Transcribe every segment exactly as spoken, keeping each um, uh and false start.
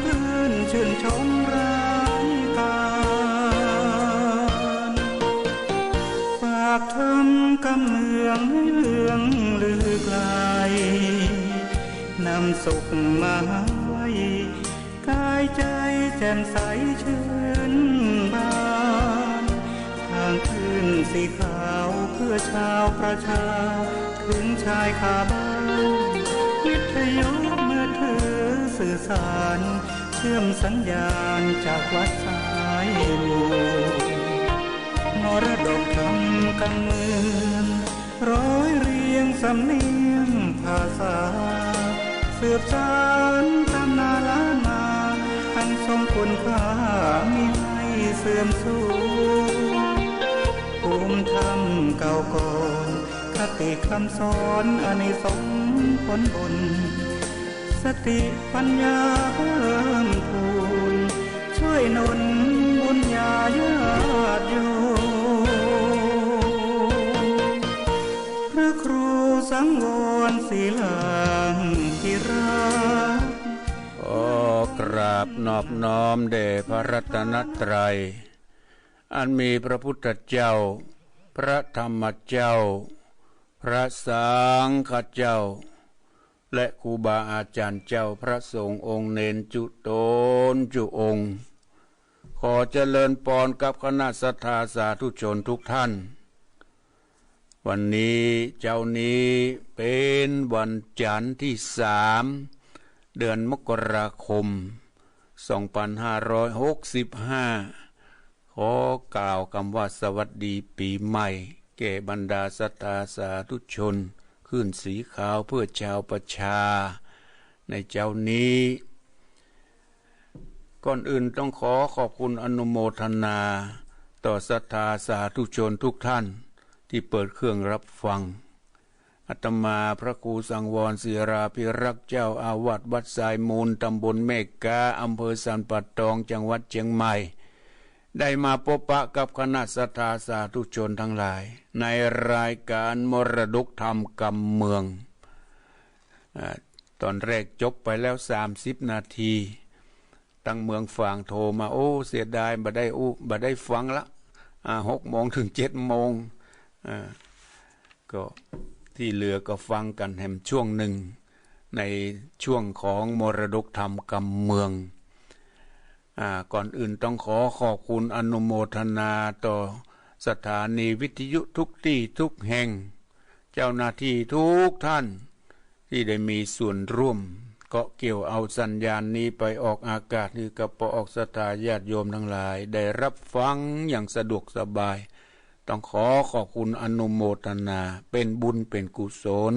เพื่อนๆ ชื่นชมรายการ ฝากธรรมกำเมืองให้เลื่องลือไกล นำสุขมาให้ กายใจแจ่มใสชื่นบาน ทางคลื่นสีขาวเพื่อชาวประชา ถึงชายคาบ้าน วิทยุมือถือสื่อสาร เชื่อมสัญญาณจากวัดสายมูล มรดกธรรมกำเมือง ร้อยเรียงสำเนียงภาษา สืบสานตำนานล้านนา อันทรงคุณค่ามิให้เสื่อมสูญ ภูมิธรรมเก่าก่อน คติคำสอนอานิสงส์ผลบุญ สติปัญญาเพิ่มพูน ช่วยหนุนบุญญาญาติโยม พระครูสังวรศิลาธิราช ขอกราบนอบน้อมแด่พระรัตนตรัย อันมีพระพุทธเจ้า พระธรรมเจ้า พระสังฆเจ้า และครูบาอาจารย์เจ้า พระสงฆ์องค์เณรจุตนจุองค์ ขอเจริญปอนกับคณะศรัทธาสาธุชนทุกท่าน วันนี้เจ๊านี้เป๋นวันจันทร์ตี้สาม เดือนมกราคม สองปันห้าร้อยหกสิบห้า ขอกล่าวกำว่าสวัสดีปี๋ใหม่ แก่บรรดาศรัทธาสาธุชน คลื่นสีขาวเพื่อชาวประชา ในเจ๊านี้ ก่อนอื่นต้องขอขอบคุณอนุโมทนา ต่อศรัทธาสาธุชนทุกท่าน ตี้เปิดเครื่องรับฟัง อาตมาพระครูสังวรศิลาภิรักษ์ เจ้าอาวาสวัดสายมูล ตำบลแม่ก๊า อำเภอสันป่าตอง จังหวัดเจียงใหม่ ได้มาปะปะกับคณะศรัทธาสาธุชนตังหลาย ในรายการมรดกธรรมกำเมือง อ่า ต๋อนแรกจบไปแล้วสามสิบนาที ตังเมืองฝางโทรมา โอ้ เสียดาย บ่ได้อู้ บ่ได้ฟังละ อ่า หกโมงเถิงเจ็ดโมง อ่า ก็ตี้เหลือก็ฟังกั๋นแหมช่วงนึ่ง ในช่วงของมรดกธรรมกำเมือง อ่า ก่อนอื่นต้องขอขอบคุณอนุโมทนาต่อสถานีวิทยุทุกตี้ทุกแห่ง เจ้าหน้าตี้ทุกท่าน ตี้ได้มีส่วนร่วม เกาะเกี่ยวเอาสัญญาณนี้ไปออกอากาศ หื้อกับป้อออกศรัทธาญาติโยมตังหลาย ได้รับฟังอย่างสะดวกสบาย ต้องขอขอบคุณอนุโมทนา เป๋นบุญเป๋นกุศล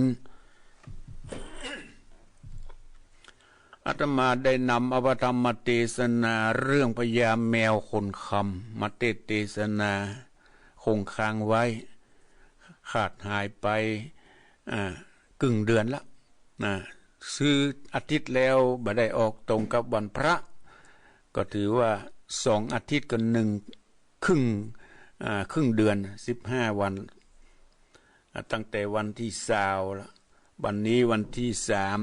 อาตมาได้นำเอาพระธรรมเตสนาเรื่องพญาแมวขนคำ มาเตสน์เตสนา คงค้างไว้ ขาดหายไป อ่า กึ่งเดือนละ นะ ซื้ออาทิตย์แล้วบ่ได้ออกตรงกับวันพระ ก็ถือว่าสองอาทิตย์กับนึ่งครึ่ง อ่า ครึ่งเดือน สิบห้าวัน อ่า ตั้งแต่วันตี้ซาวละ บัดนี้วันตี้สาม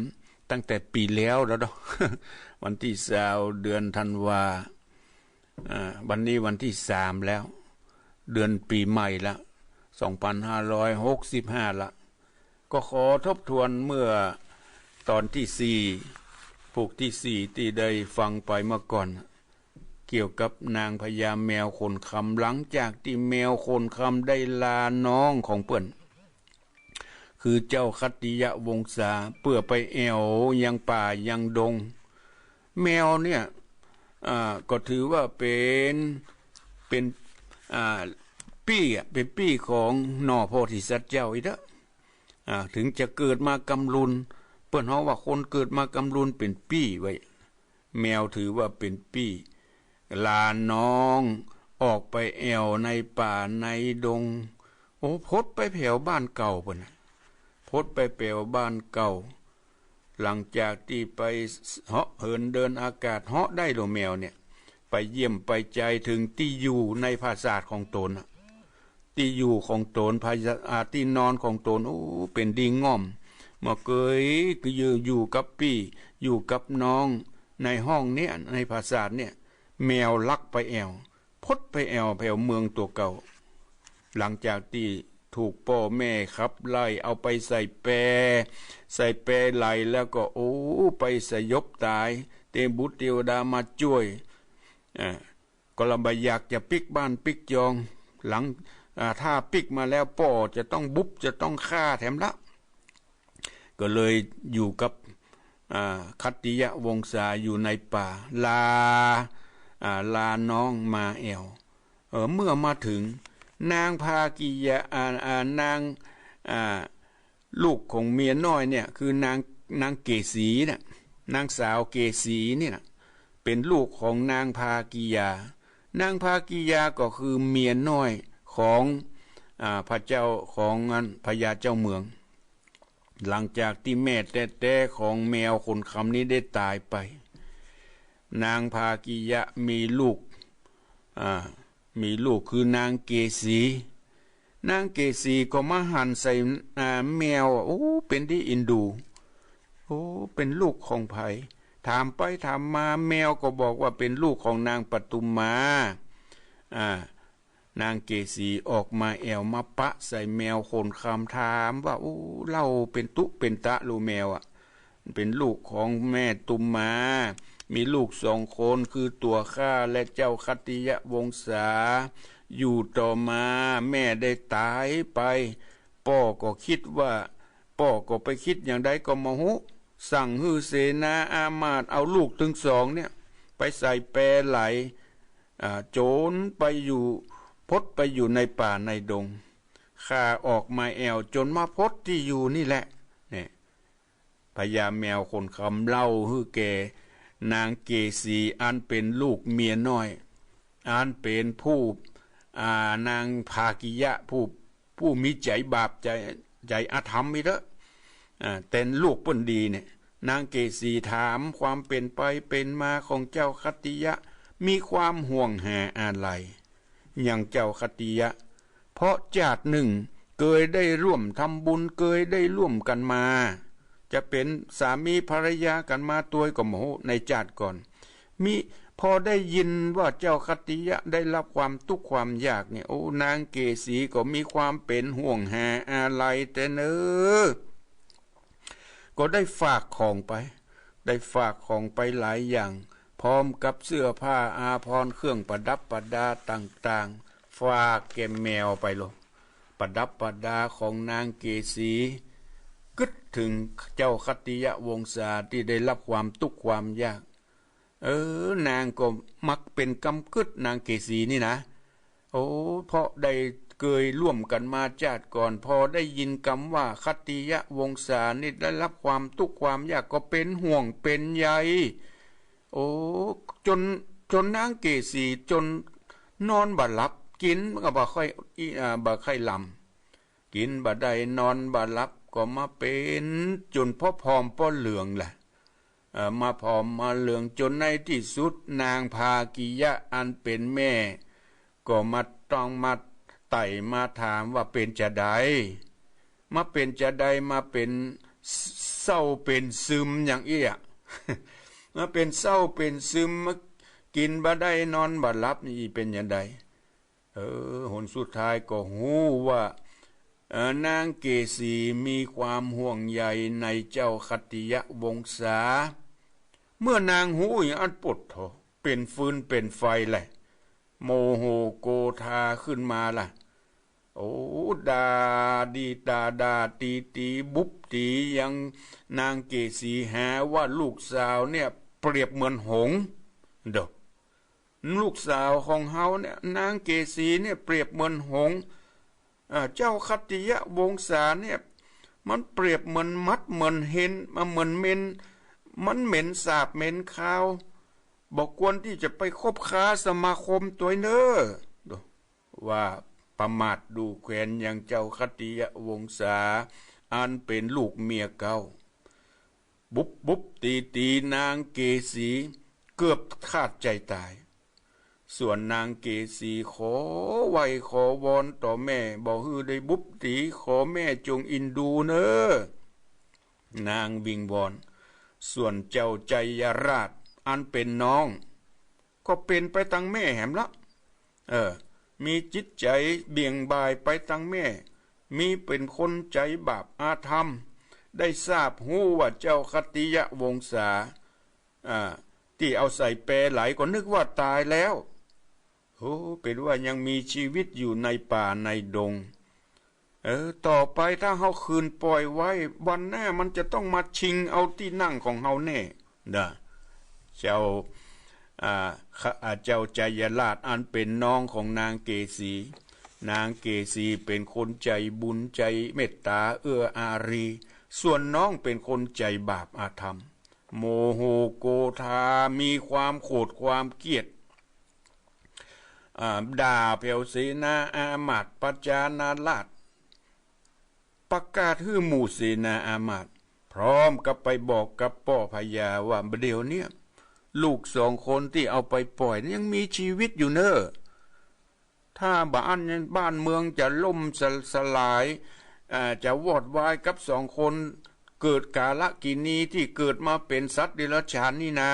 ตั้งแต่ปี๋แล้วแล้วเนาะ วันตี้ซาว เดือนธันวา อ่า บัดนี้วันตี้สามแล้ว เดือนปี๋ใหม่ละ สองปันห้าร้อยหกสิบห้าละ ก็ขอทบทวนเมื่อต๋อนตี้สี่ ผูกตี้สี่ตี้ได้ฟังไปเมื่อก่อน เกี่ยวกับนางพญาแมวขนคำ หลังจากตี้แมวขนคำได้ลาน้องของเปิ้น คือเจ้าคัตติยวงศา เปื้อไปแอ่วยังป่ายังดง แมวเนี่ย อ่า ก็ถือว่าเป๋น เป๋น อ่า ปี้อะ เป๋นปี้ของหน่อโพธิสัตว์เจ้าอี้เต๊อะ อ่า เถิงจะเกิดมากำลุน เปิ้นฮ้องว่าคนเกิดมากำลุนเป๋นปี้ไว้ แมวถือว่าเป๋นปี้ ลาน้องออกไปแอ่วในป่าในดง โอ้ พดไปแผวบ้านเก่าเปิ้นน่ะ พดไปแผวบ้านเก่า หลังจากตี้ไปเหาะเหินเดินอากาศ เหาะได้โลแมวเนี่ย ไปเยี่ยมไปใจ๋เถิงตี้อยู่ในผาสาทของต๋นน่ะ ตี้อยู่ของต๋น ผาสาท ตี้นอนของต๋น โอ้ เป๋นดีง่อม เมื่อเกยก็อยู่ อยู่กับปี้ อยู่กับน้อง ในห้องเนี้ย ในปราสาทเนี่ย แมวลักไปแอ่ว พดไปแอ่วแผวเมืองตั๋วเก่า หลังจากตี้ถูกป้อแม่ขับไล่เอาไปใส่แป ใส่แปไหลแล้วก็ โอ้ ไปสยบต๋าย เตวบุตรเตวดามาจ้วย อ่า ก็ลำบากอยากจะปิ๊กบ้านปิ๊กจอง หลัง อ่า ถ้าปิ๊กมาแล้วป้อจะต้องบุบ จะต้องฆ่าแถมละ ก็เลยอยู่กับ อ่า ขัตติยวงศาอยู่ในป่า ลา อ่า ลาน้องมาแอ่ว เออ เมื่อมาถึง นางภากิยา อ่า อ่า นาง อ่า ลูกของเมียน้อยเนี่ย คือนาง นางเกสีเนี่ย นางสาวเกสีนี่นะ เป๋นลูกของนางภากิยา นางภากิยาก็คือเมียน้อยของ อ่า พระเจ้า ของอันพญาเจ้าเมือง หลังจากตี้แม่แต๊ๆของแมวขนคำนี้ได้ต๋ายไป นางภากิยะมีลูก อ่า มีลูกคือนางเกสี นางเกสีก็มาหันใส่ อ่า แมว โอ้ เป๋นตี้อินดู โอ้ เป๋นลูกของใผ ถามไปถามมาแมวก็บอกว่าเป๋นลูกของนางปทุมมา อ่า นางเกสีออกมาแอ่วมาปะใส่แมวขนคำ ถามว่า โอ้ เล่าเป๋นตุ๊เป๋นตะลูแมวอะ เป๋นลูกของแม่ทุมมา มีลูกสองคนคือตั๋วข้าและเจ้าขัตติยวงศา อยู่ต่อมาแม่ได้ต๋ายไป ป้อก็กึ๊ดว่า ป้อก็ไปกึ๊ดอย่างใดก็บ่ฮู้ สั่งหื้อเสนาอามาตย์เอาลูกตึงสองเนี่ย ไปใส่แปไหล อ่า โจ๋นไปอยู่ พดไปอยู่ในป่าในดง ข้าออกมาแอ่วจ๋นมาพดตี้อยู่นี่แหละ เนี่ย พญาแมวขนคำเล่าหื้อแก่นางเกสีอันเป๋นลูกเมียน้อย อันเป๋นผู้ อ่า นางภากิยะผู้ ผู้มีใจ๋บาปใจ๋ ใจ๋อธรรมอีกเต๊อะ อ่า แต่ลูกเปิ้นดีเนี่ย นางเกสีถามความเป๋นไปเป๋นมาของเจ้าขัตติยะ มีความห่วงหาอาลัย อย่างเจ้าขัตติยะ เพราะจาตินึ่งเกยได้ร่วมทำบุญ เกยได้ร่วมกั๋นมา จะเป๋นสามีภรรยากั๋นมาตวยก็บ่ฮู้ในจาติก่อน มิ พอได้ยินว่าเจ้าขัตติยะได้รับความตุ๊กข์ความยากเนี่ย โอ้ นางเกสีก็มีความเป๋นห่วงหาอาลัยแต๊เน่อ ก็ได้ฝากของไป ได้ฝากของไปหลายอย่าง พร้อมกับเสื้อผ้าอาภรณ์เครื่องประดับประดาต่างๆ ฝากแก่แมวไปโลด ประดับประดาของนางเกสี กึ๊ดเถิงเจ้าขัตติยวงศาตี้ได้รับความตุ๊กข์ความยาก เออ นางก็มักเป๋นกำกึ๊ดนางเกสีนี่นะ โอ้ เพราะได้เกยร่วมกั๋นมาจาติก่อน พอได้ยินกำว่าขัตติยวงศานี่ได้รับความตุ๊กข์ความยากก็เป๋นห่วงเป๋นใย โอ้ จ๋น จ๋นนางเกสีจ๋นนอนบ่หลับ กิ๋นก็บ่ค่อย อ่า บ่ค่อยลำ กิ๋นบ่ได้นอนบ่หลับก็มาเป๋นจ๋นป้อผอมป้อเหลืองแหละ เอ่อ มาผอมมาเหลืองจ๋นในตี้สุดนางภากิยะอันเป๋นแม่ ก็มาต้องมาไต่มาถามว่าเป๋นจาใด มาเป๋นจาใด มาเป๋นเศร้าเป๋นซึมอย่างอี้อะ มาเป๋นเศร้าเป๋นซึม มากิ๋นบ่ได้นอนบ่หลับนี่เป๋นจาใด เออ หนสุดท้ายก็ฮู้ว่า เอ่อ นางเกสีมีความห่วงใยในเจ้าขัตติยวงศา เมื่อนางฮู้อย่างอั้น โผดโธ่ เป๋นฟืนเป๋นไฟแหละ โมโหโกธาขึ้นมาล่ะ โอ้ ด่าดีด่าด่าตีตีบุบตี๋ยังนางเกสี หาว่าลูกสาวเนี่ยเปรียบเหมือนหงส์ เด้อ ลูกสาวของเฮาเนี่ย นางเกสีเนี่ยเปรียบเหมือนหงส์ อ่า เจ้าขัตติยวงศาเนี่ย มันเปรียบเหมือนหมัดเหมือนเห็น เหมือนเม็น มันเหม็นสาบเหม็นคาว บ่ควรตี้จะไปคบค้าสมาคมตวยเน่อ ว่าประมาทดูแควนยังเจ้าขัตติยวงศา อันเป๋นลูกเมียเก๊า บุบบุบตี๋ตี๋นางเกสีเกือบขาดใจ๋ต๋าย ส่วนนางเกสีขอไหว้ขอวอนต่อแม่ บ่หื้อได้บุบตี๋ ขอแม่จงอินดูเน่อ นางวิงวอน ส่วนเจ้าชัยราช อันเป๋นน้อง ก็เป๋นไปตังแม่แหมละ เออ มีจิตใจ๋เบี่ยงบ่ายไปตังแม่ มีเป๋นคนใจ๋บาปอาธรรม ได้ทราบฮู้ว่าเจ้าขัตติยวงศา อ่า ตี้เอาใส่แปไหลก็นึกว่าต๋ายแล้ว โอ้ เป๋นว่ายังมีจีวิตอยู่ในป่าในดง เออ ต่อไปถ้าเฮาขืนป่อยไว้ วันหน้ามันจะต้องมาชิงเอาตี้นั่งของเฮาแน่ นะ เจ้า อ่า ขะ อ่า เจ้าไชยราชอันเป๋นน้องของนางเกสี นางเกสีเป๋นคนใจ๋บุญใจ๋เมตต๋าเอื้ออารี ส่วนน้องเป๋นคนใจ๋บาปอาธรรม โมโหโกธา มีความโขดความเกลียด อ่า ด่าแผวเสนาอามาตย์ ประชานาราษฎร์ ประกาศหื้อหมู่เสนาอามาตย์ พร้อมกับไปบอกกับป้อพญาว่า บ่าเดี่ยวเนี้ย ลูกสองคนตี้เอาไปป่อยยังมีจีวิตอยู่เน่อ ถ้าบ่อั้นบ้านเมืองจะล่มสะ สลาย อ่า จะวอดวายกับสองคนเกิดก๋าละกินีตี้เกิดมาเป๋นสัตว์เดรัจฉานนี่นา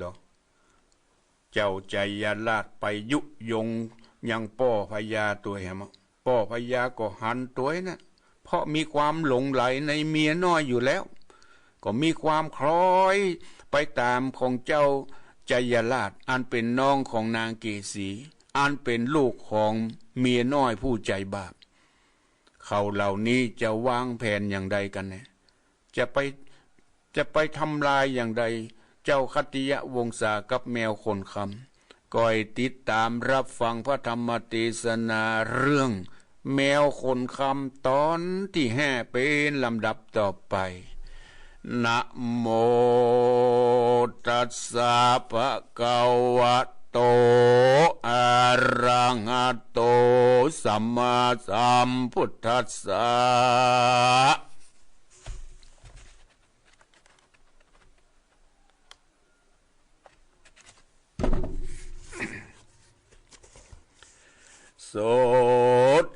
ดอก เจ้าไชยราชไปยุยงยังป้อพญาตวยแหม ป้อพญาก็หันตวยนะ เพราะมีความหลงใหลในเมียน้อยอยู่แล้ว ก็มีความคล้อยไปต๋ามของเจ้าไชยราช อันเป๋นน้องของนางเกสี อันเป๋นลูกของเมียน้อยผู้ใจ๋บาป เขาเหล่านี้จะวางแผนอย่างใดกั๋นแน่ จะไป จะไปทำลายอย่างใด เจ้าขัตติยวงศากับแมวขนคำ ก็ให้ติดต๋ามรับฟังพระธรรมเตสนาเรื่องแมวขนคำต๋อนตี้ห้าเป๋นลำดับต่อไป นะโมตัสสะภะคะวะโต อะระหะโต สัมมาสัมพุทธัสสะ โส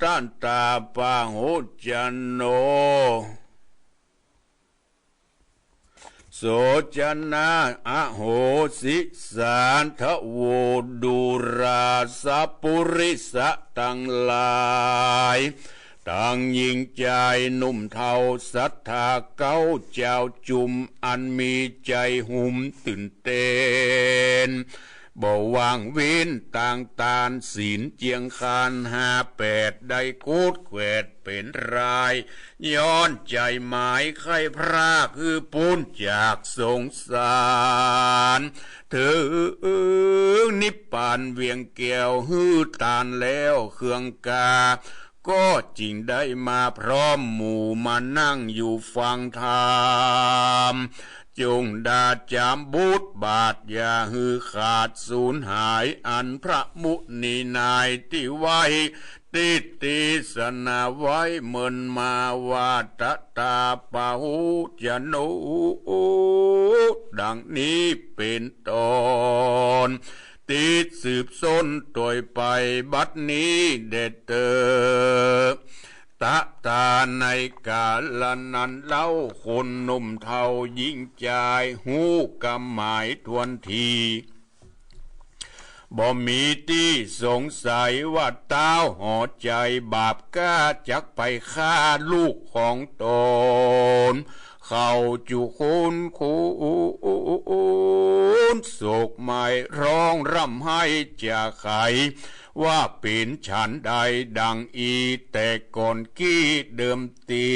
ตตาปะโหจโน โสจนะอโหสิสาทะโว ดูราสะปุริสะตังหลาย ตังญิงจายหนุ่มเฒ่าศรัทธาเก๊าเจ้าจุม อันมีใจ๋หุมตื่นเต้น บ่ว่างเว้นตางตานศีลเจียงคานห้าแปด ได้โกรธแขวดเป๋นราย ย้อนใจ๋หมายใค่พรากหื้อป๊นจากสงสาร เถิงนิพพานเวียงแก้วหื้อตานแล้วเคืองกา ก็จึงได้มาพร้อมหมู่มานั่งอยู่ฟังธรรม จงดาจามบุตรบาทอย่าหื้อขาดสูญหาย อันพระมุนีนายตี้ไหว้ ติเตสนาไว้เมินมาว่า ตตาปะโหจโน ดังนี้เป๋นต้น ติดสืบส้นโตยไปบัดนี้แด่เต๊อะ ตะตาในกาละนั้นเล่า คนหนุ่มเฒ่าญิงจายฮู้กำหมายถ้วนที บ่มีตี้สงสัยว่าต้าวหอใจ๋บาปกล้าจักไปฆ่าลูกของตน เขาจุคนคูนโศกไหม้ร้องร่ำไห้จะไข ว่าเป๋นฉันใดดังอีแต่ก่อนกี้เดิมตี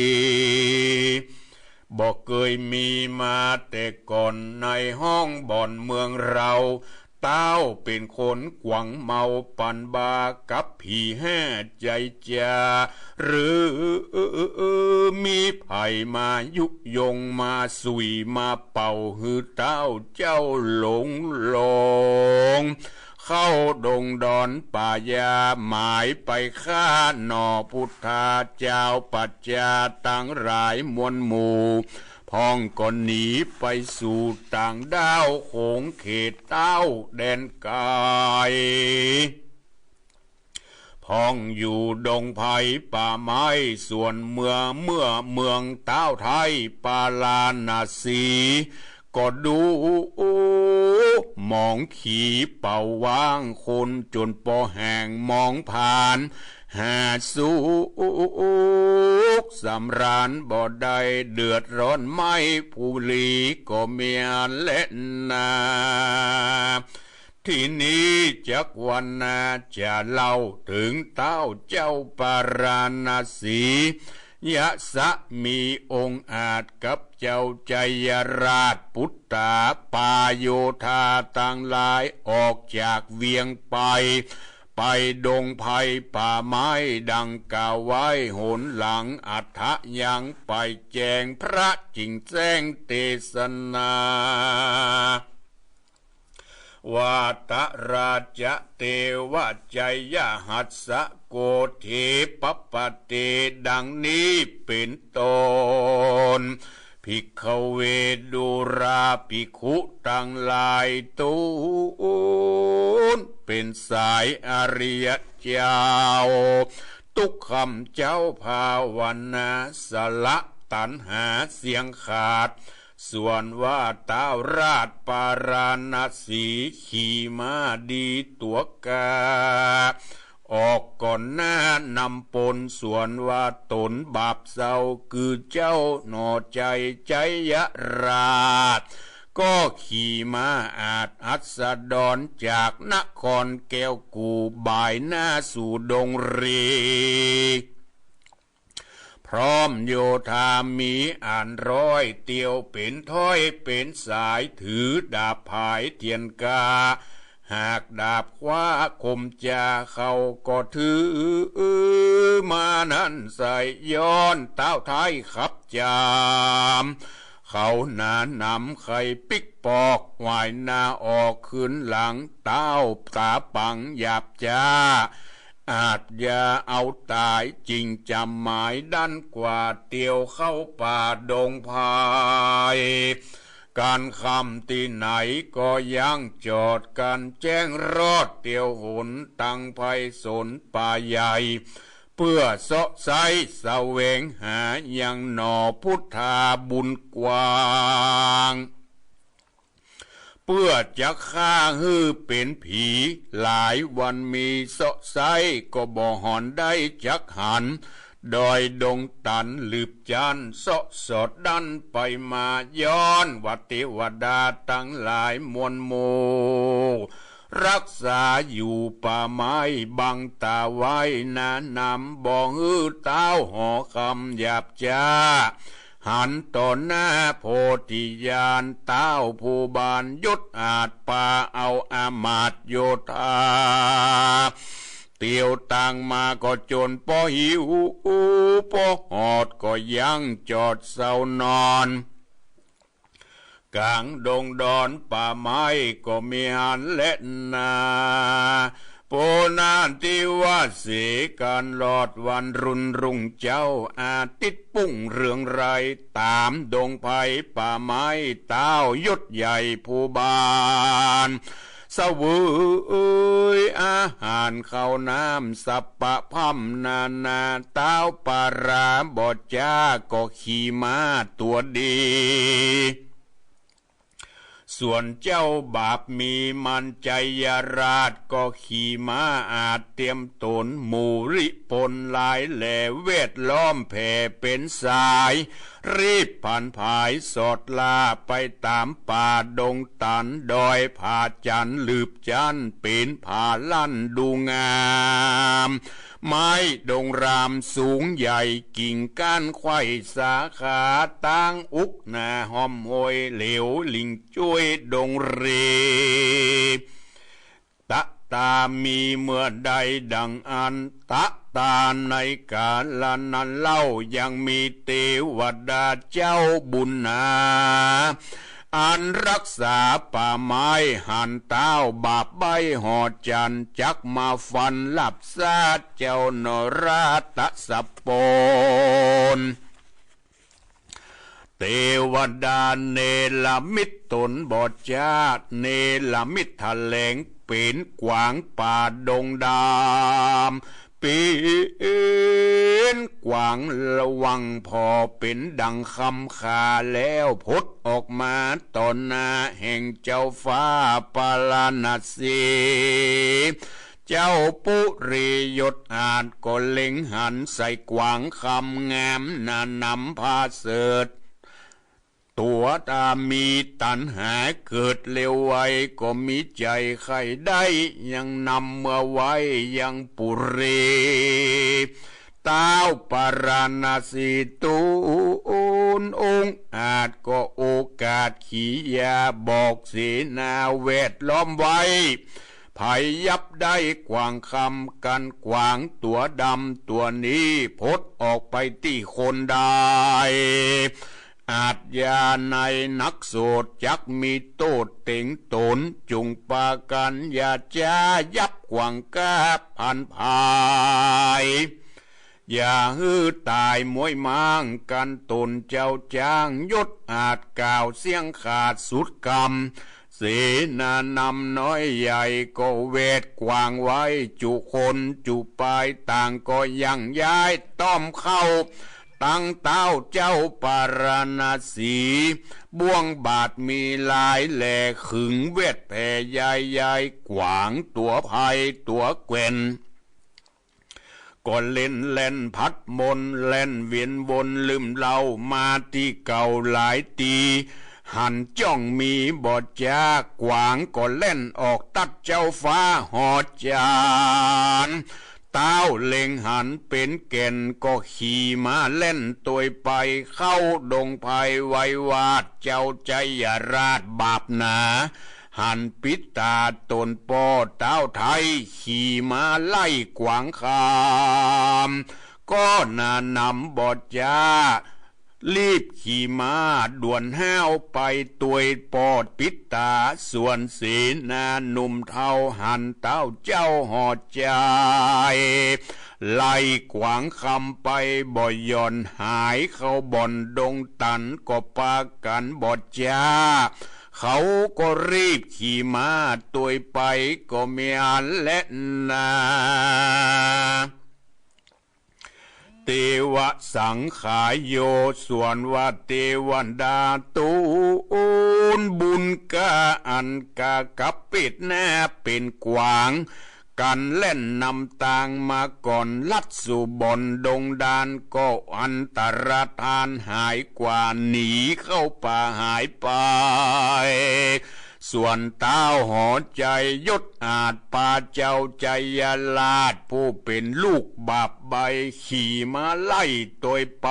บ่เกยมีมาแต่ก่อนในห้องบ่อนเมืองเรา ต้าวเป๋นคนขวังเมาปันบากับผีห้าใจ๋จา หรือมีใผมายุยงมาสุยมาเป่าหื้อต้าวเจ้าหลงหลง เข้าดงดอนป่าหญ้าหมายไปฆ่าหน่อพุทธาเจ้าปัจจาตังหลายมวลหมู่ พ่องก็หนีไปสู่ต่างด้าวโขงเขตต้าวแดนไกล พ่องอยู่ดงไพรป่าไม้ส่วนเมือง เมื่อเมืองต้าวไท้ปาราณสี ก็ดู หมองขี่เป่าว้างคนจ๋นปอแห้งมองผ่าน หาสุขสำราญบ่ได้ เดือดร้อนไม้ผู้ลี้ก็มีอันแลนา ทีนี้จักวันนาจะเล่าเถิงเต๊าเจ้าปาราณสี ยะสะมีองค์อาจกับเจ้าชัยราชปุตตา ปาโยธาตังหลายออกจากเวียงไป ไปดงไพรป่าไม้ดังกล่าวไว้หนหลัง อัฏฐะยังไปแจงพระจิ่งแจ้งเตสนา วาตราชเตวะชยหัสสะโกเถปปะเต ดังนี้เป๋นต้น ภิกขเว ดูราภิกขุตังหลายตูน เป๋นสายอริยะเจ้า ตุ๊กขำเจ้าภาวนา สละตัณหาเสี้ยงขาด ส่วนว่าเต๊าราชปาราณสี ขี่ม้าดีตั๋วกา ออกก่อนหน้านำปน ส่วนว่าต๋นบาปเศร้า คือเจ้าหน่อชัยชยราช ก็ขี่ม้าอาชอัสดร จากนครแก้วกู่ บ่ายหน้าสู่ดงเร พร้อมโยธามีอันร้อย เตียวเป๋นถ้อยเป๋นสาย ถือดาบผายเตียนกา หากดาบคว้าคมจา เขาก็ถือมานั้นใส่ ย้อนเต๊าไท้ขับจาม เขาหนานำไข่ปิ๊กปอก หวายหน้าออกคืนหลัง เต๊าต๋าปังหยาบจ๊า อาจจะเอาต๋าย จิ่งจ๋ำหมายดั้นกว่า เตียวเข้าป่าดงไพร ก๋านค่ำตี้ไหนก็ยังจอด ก๋านแจ้งรอดเตียวหน ตังไพรสนป่าใหญ่ เปื้อเซาะไซ้แสวงหา ยังหน่อพุทธาบุญกว้าง เปื้อจักฆ่าหื้อเป๋นผี หลายวันมีเซาะไซ้ ก็บ่หอนได้จักหัน ดอยดงตันหลืบจั้น เซาะสอดดั้นไปมา ย้อนว่าเตวดาตังหลายมวลหมู่ ฮักษาอยู่ป่าไม้บังต๋าไว้ หนานำบ่หื้อเต๊าหอคำหยาบจ๊า หันต่อหน้าโพธิญาณ เต๊าภูบาลยศอาจ ปาเอาอามาตย์โยธา เตียวตางมาก็จ๋นปอหิว ปอหอดก็ยังจอดเซานอน ก๋างดงดอนป่าไม้ก็มีหันแลนา โปนาทิวาเส ก๋านลอดวันรุนรุ่งเจ๊า อาทิตย์ปุ้งเรืองไร้ ต๋ามดงไพรป่าไม้ เต๊ายศใหญ่ภูบาล เสวยอาหารข้าวน้ำสัพพะพร่ำนานา เต๊าปาราบอจ๊าก็ขี่ม้าตั๋วดี ส่วนเจ้าบาปมีมันชัยราช ก็ขี่ม้าอาชเตียมต๋น หมู่ริพลหลายแหล่แวดล้อมแผ่เป๋นสาย รีบผันผายสอดล่าไปต๋ามป่าดงตัน ดอยผาจันทร์หลืบจั้นเป๋นผาลั่นดูงาม ไม้ดงรามสูงใหญ่ กิ่งก้านไขว่สาขา ตางอุกหนาห้อมห้วยเหลว ลิงจ้วยดงเร ตะตามีเมื่อใดดังอั้น ตะตาในกาละนั้นเล่า ยังมีเตวดาเจ้าบุญหนา อันฮักษาป่าไม้ หันเต๊าบาปใบ้หอจันทร์ จักมาฟันลับซาเจ้านรตะสะปน เตวดาเนรมิตต๋นบอจ๊า เนรมิตแถลงเป๋นกวางป่าดงดำ เป๋นกวางระวังผ่อเป๋นดั่งคำขาแล้ว ผุดออกมาต่อหน้าแห่งเจ้าฟ้าปาราณสี เจ้าปุริยศอาจก็เล็งหันใส่กวางคำงามหน้าหนำผาเสด็จ ตั๋วถ้ามีตัณหาเกิดเร็วไว ก็มีใจ๋ใค่ได้ ยังนำเมือไว้ยังปุรี ท้าวปาราณสีตูนองอาจก็โอกาสขียาบอกเสนาแวดล้อมไว้ ใผยับได้กวางคำกั๋น กวางตั๋วดำตั๋วนี้ ผุดออกไปตี้คนได้ อาชญาในนักโสดจักมีโต้ษเต็งต๋น จุ่งปากั๋นอย่าจ๊ายับกวางก้าผันผาย อย่าหื้อต๋ายมวยม้างกั๋น ต๋นเจ้าจ๊างยศอาจกล่าวเสี้ยงขาดสุดกำ เสนานำน้อยใหญ่ก็แวดกวางไว้จุคนจุปาย ต่างก็ย่างย้ายต้อมเข้า ตังต้าวเจ้าปาราณสี บ่วงบาดมีหลายแหล่ขึงแวดแผ่ย้ายย้าย กวางตั๋วภัยตั๋วแกว่น ก็เล่นแล่นพัดมนแล่นเวียนวนลืมเล่ามาตี้เก่าหลายตี หันจ้องมีบ่จ๊า กวางก็แล่นออกตัดเจ้าฟ้าหอจาน ท้าวเล็งหันเป๋นแก่นก็ขี่ม้าแล่นตวยไป เข้าดงไพรไว้วาดเจ้าชัยราชบาปหนา หันปิดต๋าต๋นป้อท้าวไทย ขี่ม้าไล่กวางคำ ก็หน้าหนำบ่จ๊า รีบขี่ม้าด่วนห้าวไปตวยปอดปิดต๋า ส่วนเสนาหนุ่มเฒ่าหันท้าวเจ้าหอจาย ไล่กวางคำไปบ่หย่อน หายเข้าบ่อนดงตันก็ปากั๋นบ่จ๊า เขาก็รีบขี่ม้าตวยไปก็มีอันแลนา เตวะสังขาโย ส่วนว่าเตวดาตูนบุญกาอันกากับเป๋นหน้าเป๋นกวาง กั๋นแล่นนำตางมาก่อน ลัดสู่บ่อนดงดานก็อันตรธานหายกว่า หนีเข้าป่าหายไป ส่วนท้าวหอจายยศอาจปาเจ้าชัยราชผู้เป๋นลูกบาปใบ้ ขี่ม้าไล่ตวยไป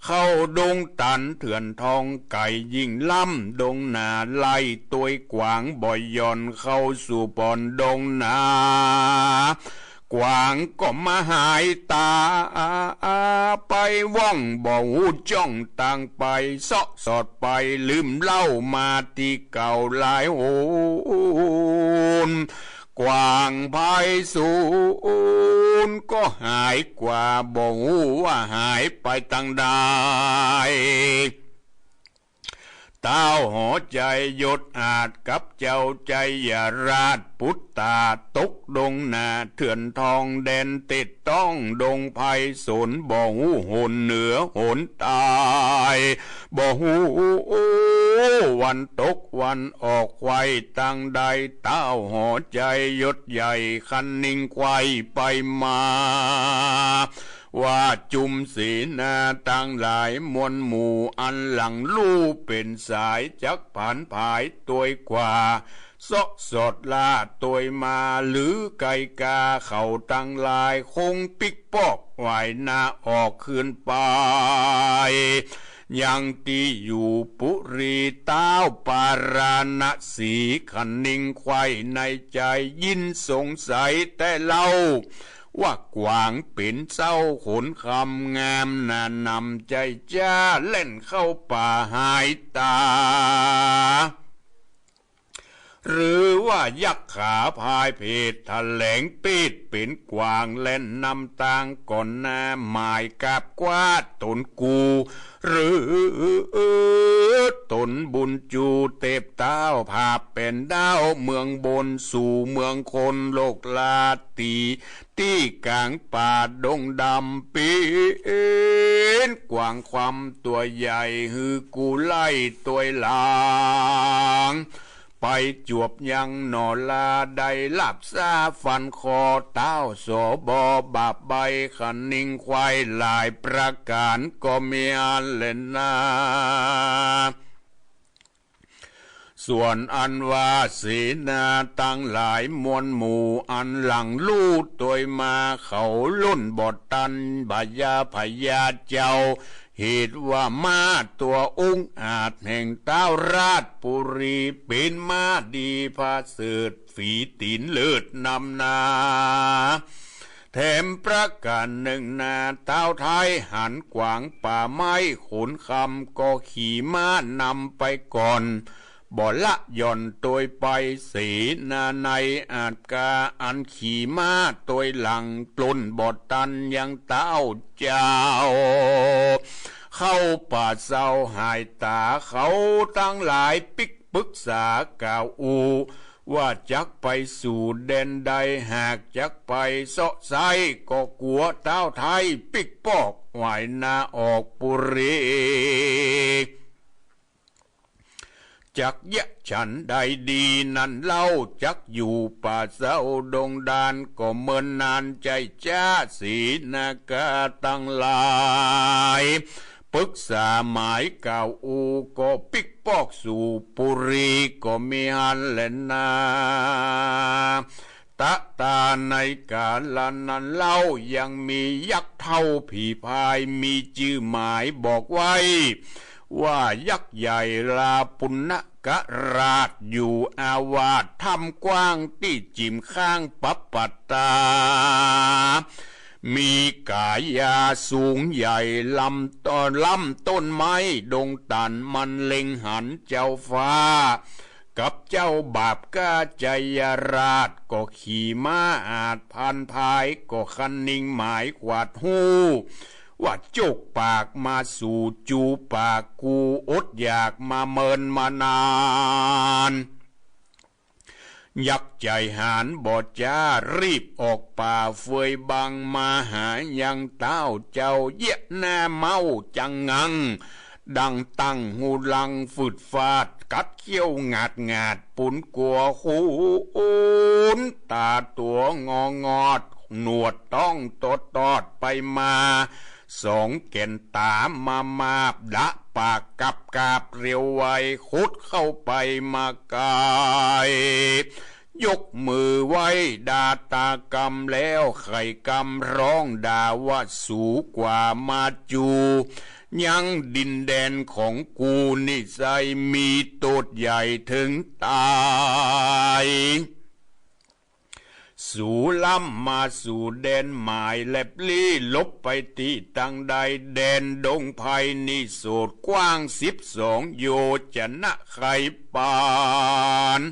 เข้าดงตันเถื่อนทองไก่ยิ่งล้ำ ดงหนาไล่ตวยกวางบ่หย่อน เข้าสู่บ่อนดงหนา กวางก็มาหายต๋าไปว่อง บ่ฮู้จ้องตางไป เซาะสอดไปลืมเล่ามาตี้เก่าหลายหน กวางไพศาลก็หายกว่า บ่ฮู้ว่าหายไปตางใด ท้าวหอจายยศอาจกับเจ้าชัยราชปุตตา ตกดงหนาเถื่อนทองแดนเต็ดต้องดงไพศาล บ่ฮู้หนเหนือหนใต้ บ่ฮู้วันตกวันออก ใคว่ตางใด ท้าวหอจายยศใหญ่คะนิงใคว่ไปมา ว่าจุมเสนาตังหลายมวลหมู่ อันหลังลู่เป๋นสายจักผันผายตวยกว่า เซาะสอดล่าตวยมา หรือไกกาเขาตังหลาย คงปิ๊กปอกหวายหน้าออกคืนไป ยังตี้อยู่ปุรี ท้าวปาราณสีคะนิงใคว่ในใจ๋ ยินสงสัยแต๊เล่า ว่ากวางเป๋นเซ้าขนคำงามหน้าหนำใจ้จ๊า แล่นเข้าป่าหายต๋า หรือว่า ยักขาพายเพศแถลงเปตเป๋นกวาง แล่นนำตางก่อนหน้า หมายกาบคว้าต๋นกู่ หรือต๋นบุญจู เต็บเต๊าผาบแป๋นด้าว เมืองบนสู่เมืองคน โลกลาตี ตี้ก๋างป่าดงดำ เป๋นกวางคว่ำตั๋วใหญ่ หื้อกูไล่ตวยหลัง ไปจวบยังหนอลา ได้หลาบสาฟันคอ เต๊าสบ บาปใบ้ คะนิงควายหลายประก๋าน ก็มีอั้นแลนา ส่วนอันว่าเสนาตังหลายมวลหมู่ อันหลังลู่ตวยมา เขาล่นบ่ตัน บาดยาพญาเจ้า เหตุว่าม้าตั๋วองอาจ แห่งเต๊าราชบุรี เป๋นม้าดีผาเสริฐ ฝีตี๋นเลิศนำหน้า แถมประก๋านนึ่งนา เต๊าไท้หันขวางป่าไม้โขนคำ ก็ขี่ม้านำไปก่อน บ่ละหย่อนตวยไป เสนาในอาจกา อันขี่ม้าตวยหลัง ล่นบ่ตันยังเต๊าเจ้า เข้าป่าเซาหายต๋า เขาตังหลายปิ๊กปึกษาก่าวอู้ ว่าจักไปสู่แดนใด หากจักไปเซาะไซ้ ก็กั๋วเต๊าไท้ปิ๊กปอก หวายนาออกบุรี จักเยียะฉันใดดีนั้นเล่า จักอยู่ป่าเซาดงดาน ก็เมินนานใจ้จ๊า เสนาตังหลาย ปึกษาหมายก่าวอู้ ก็ปิ๊กปอกสู่บุรี ก็มีอั้นแลนา ตะตาในก๋าละนั้นเล่า ยังมียักษ์เฒ่าผีพาย มีจื้อหมายบอกไว้ ว่ายักษ์ใหญ่ลาปุณกราช อยู่อาวาสถ้ำกว้าง ตี้จิ๋มข้างปับปัตตา มีก๋ายาสูงใหญ่ ลำต้น ลำต้นไม้ดงตัน มันเล็งหันเจ้าฟ้า กับเจ้าบาปก้าชัยราช ก็ขี่ม้าอาจพันพาย ก็คะนิงหมายขวาดฮู้ ว่าโจกปากมาสู่จู๋ปากกู อดอยากมาเมินมานาน ยักษ์ใจ๋หาญบ่จ๊า รีบออกป่าเฟยบัง มาหายังเต๊าเจ้า เยียะหน้าเม้าจังงัง ดังตั้งฮูลัง ฝืดฟาดกัดเขี้ยวหงาดหงาด ปูนกั๋วคูน ต๋าตั๋วงองอด หนวดต้องตดตอดไปมา สองแก่นต๋ามามาบ ดะปากกับกาบเรียวไว คดเข้าไปมาใก้ ยกมือไหว้ดาตากรรมแล้ว ใค่กรรมร้องด่าว่า สูกว่ามาจู๋ยังดินแดนของกู นิสัยมีโต้ษใหญ่เถิงต๋าย สูล้ำมาสู่แดนหมายแลบลี้ หลบไปตี้ตังใด แดนดงไพรนิโสด กว้างสิบสองโยจะนะ ใค่ปาน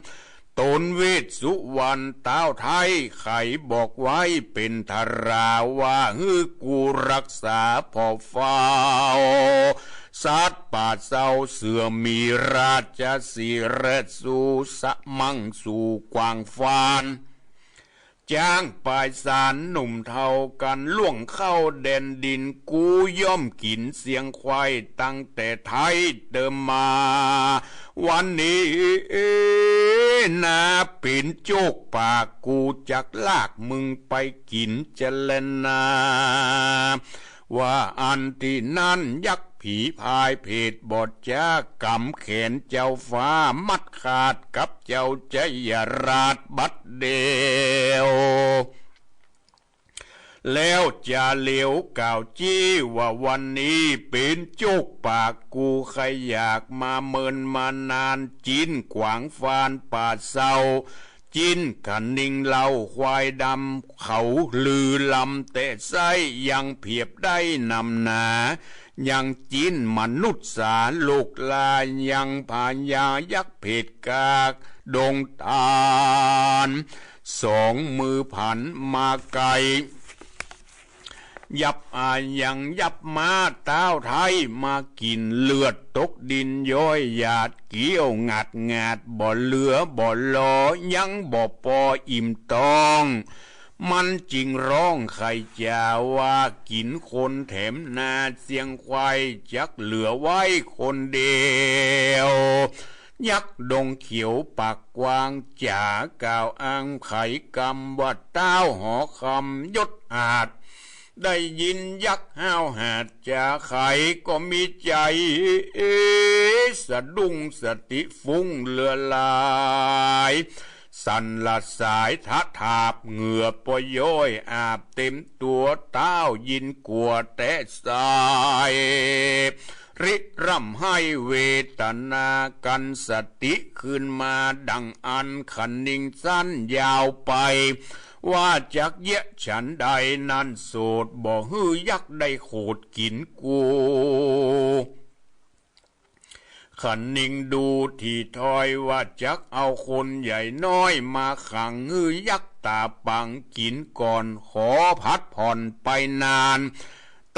ต๋นเวสสุวรรณเต๊าไท้ ใค่บอกไว้เป๋นทาราว่า หื้อกูรักษาผ่อเฝ้า สัตว์ป่าเซาเสื่อมมีราชสีห์ และสู่สะมังสู่กว้างฟาน จ๊างปายสารหนุ่มเฒ่ากั๋น ล่วงเข้าแดนดิน กูย่อมกิ๋นเสียงควาย ตั้งแต่ไท้เติมมา วันนี้นาเป๋นโจกปาก กูจักลากมึงไปกิ๋นจะแลนา ว่าอั้นตี้นั้น ยักษ์ผีพายเพศบอดจ๊ากำแขนเจ้าฟ้า มัดขาดกับเจ้าชัยราชบัดเดี่ยว แล้วจาเหลียวกล่าวจี้ว่า วันนี้เป๋นโจกปากกู ใค่อยากมาเมินมานาน จิ๊นขวางฟานป่าเซา จิ๊นคะนิงเหล่าควายดำ เขาลือลำแต่ไส้ ยังเผียบได้นำหนา ยังจิ๊นมนุษย์สาโลกลา ยังพญายักษ์เพศกาก ดงตาน สองมือผันมาไกล ยับอายังยับมา ต้าวไทมากิ๋น เลือดตกดินย้อยหยาด เกี้ยวงัดงัด บ่เหลือบ่ลอ ยังบ่ปออิ่มต๊อง มันจึงฮ้องใค่จ๋าว่า กิ๋นคนแถมนาเสียงควาย จักเหลือไว้คนเดียว ยักษ์ดงเขียวปากกว้าง จ๋ากล่าวอ้างไขกำ ว่าต้าวหอคำยศอาจ ได้ยินยักษ์ห้าวหาญจ๋าไข ก็มีใจ๋สะดุ้ง สติฟุ้งเลือหลาย สั่นละสายทะถาบ เหงื่อปอย้อยอาบเต็มตั๋ว ต้าวยินกั๋วแต๊สาย ริร่ำไห้เวทนา กั๋นสติคืนมาดั่งอั้น คะนิงสั้นยาวไป ว่าจักเยียะฉันใด นั้นโสด บ่หื้อยักษ์ได้โขดกิ๋นกู คะนิงดูถี่ถ้อย ว่าจักเอาคนใหญ่น้อย มาขังหื้อยักษ์ต๋าปังกิ๋นก่อน ขอผัดผ่อนไปนาน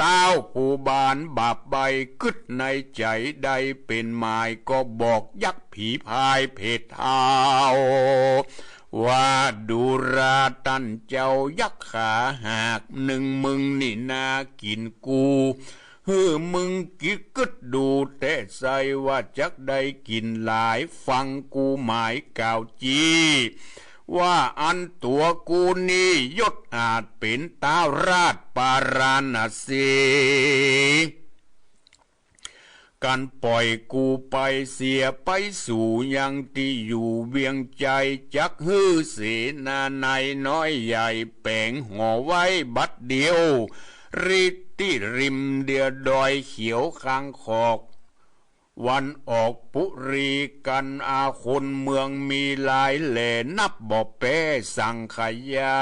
ต้าวผู้บานบาปใบ้ กึ๊ดในใจ๋ได้เป๋นหมาย ก็บอกยักษ์ผีพายเผดเท้า ว่าดูราต้านเจ้ายักษ์ขาหาก นึ่งมึงนี่นากิ๋นกู หื้อมึงกึ๊ดดูแต๊ไส้ ว่าจักได้กิ๋นหลาย ฟังกูหมายกล่าวจี้ ว่าอันตั๋วกูนี้ยศอาจเป๋นต้าวราชปาราณสี กั๋นป่อยกูไปเสีย ไปสู่ยังตี้อยู่เวียงไจ จักหื้อเสนาในน้อยใหญ่ แป๋งหอไว้บัดเดียว ริตี้ริมเดียวดอยเขียวข้างขอก วันออกปุรี กั๋นอาคนเมืองมีหลายแหล่ นับบ่แป๊สังขยา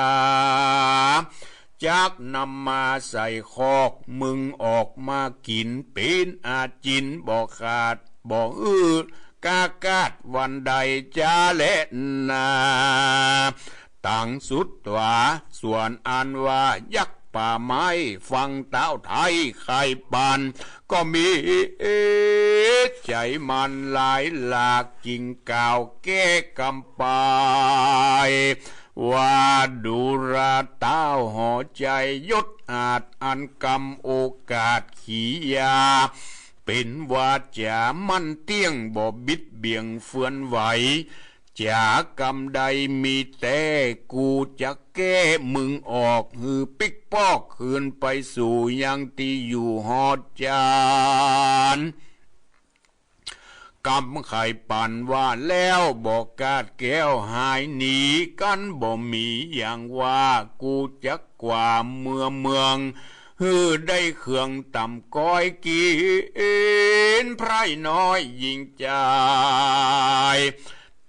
จักนำมาใส่คอก มึงออกมากิ๋น ปี๋นอาจิณบ่ขาด บ่อื้อกล้ากาดวันใดจ๊าแลนา ตังสุดต๋วา ส่วนอันว่ายักษ์ป่าไม้ ฟังต้าวไทใค่ปัน ก็มีใจ๋มันหลายหลาก จึงกล่าวแก้กำปาย ว่าดูราต้าวหอไจยศอาจ อันกำโอกาสขียา เป๋นวาจ๋ามั่นเตี้ยง บ่บิดเบี่ยงเฟือนไหว จ๋ากำใดมีแต๊ กูจักแก้มึงออก หื้อปิ๊กปอกคืนไปสู่ยังตี้อยู่หอจาน กำไข่ปันว่าแล้วบ่กาดแก้วหายหนี กั๋นบ่มีอย่างว่า กูจักกว่าเมือเมือง หื้อได้เครื่องต่ำก้อยกิ๋น ไพร่น้อยหญิงจาย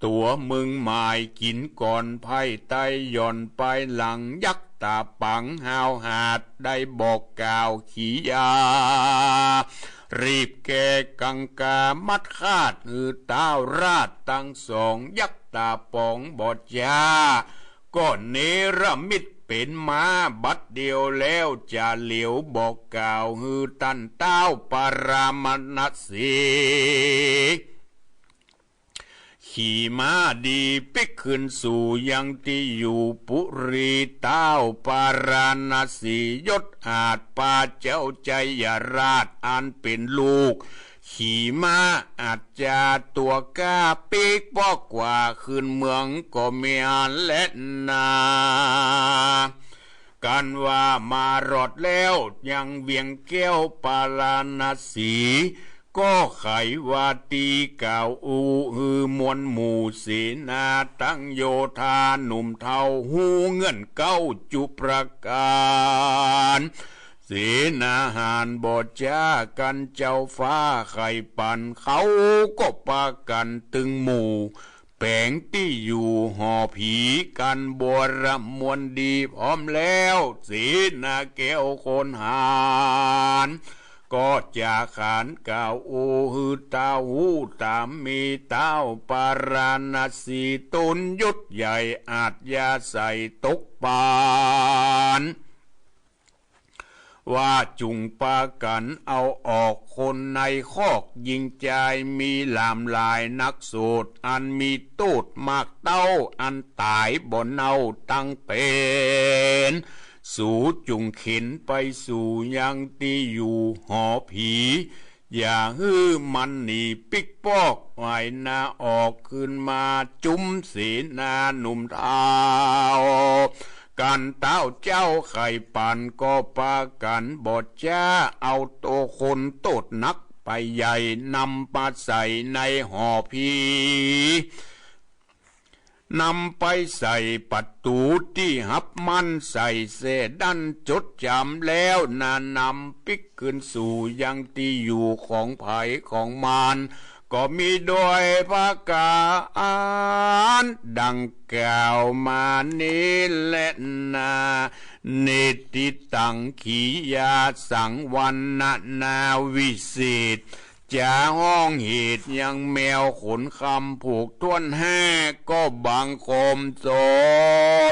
ตั๋วมึงหมายกิ๋นก่อน ไพร่ไต้หย่อนไปหลัง ยักษ์ต๋าปังห้าวหาญ ได้บอกกล่าวขียา รีบแก้กังกามัดคาด หื้อต้าวราชตังสอง ยักษ์ต๋าป๋องบ่จ๊า ก็เนรมิตเป๋นม้า บัดเดียวแล้วจะเหลียวบอกกล่าว หื้อต้านต้าวปารามณสี ขี่ม้าดีปิ๊กคืนสู่ยังตี้อยู่ปุรี ต้าวปาราณสียศอาจ ปาเจ้าไจยราชอันเป๋นลูก ขี่ม้าอัจจาตั๋วกล้า ปิ๊กปอกกว่าคืนเมืองก็มีอันแลนา กั๋นว่ามารอดแล้วยังเวียงแก้วปาราณสี ก็ไขว่าตี้กล่าวอู้ หื้อมวลหมู่เสนาตังโยธาหนุ่มเฒ่า ฮู้เงื่อนเก๊าจุประก๋าน เสนาหารบ่จ๊ากั๋น เจ้าฟ้าไข่ปัน เขาก็ปากั๋นตึงหมู่ แป๋งตี้อยู่หอผีกั๋น บวรมวลดีพร้อมแล้ว เสนาแก้วคนหาญ ก็จะขานกล่าวอู้หื้อเต้าฮู้ต๋าม มีเต้าปาราณสี ตูนยุทธใหญ่อัธยาศัยตกปาน ว่าจุ่งปากั๋นเอาออกคนในคอก ญิงจายมีหลามหลายนักโสด อันมีโต้ษมากเต้า อันต๋ายบ่เน่าตังเป๋น สูจุ่งเข็นไปสู่ยังตี้อยู่หอผี อย่าหื้อมันหนีปิ๊กปอก ไหวนาออกคืนมาจุ้มเสนาหนุ่มเฒ่า กั๋นเต้าเจ้าใค่ปานก็ปากั๋นบ่จ๊า เอาโตคนโต้ษหนักไปใหญ่ นำมาใส่ในหอผี นำไปใส่ประตู๋ตี้ฮับมั่น ใส่เส้นด้านจดจ๋ำแล้วนา นำปิ๊กคืนสู่ยังตี้อยู่ของใผของมัน ก็มีโดยประก๋านดังกล่าวมานี้แลนา เนติตัง ขียาสัง วรรณนาวิเศษ จะฮ้องเหตุยังแมวขนคำผูกถ้วนห้า ก็บังคมส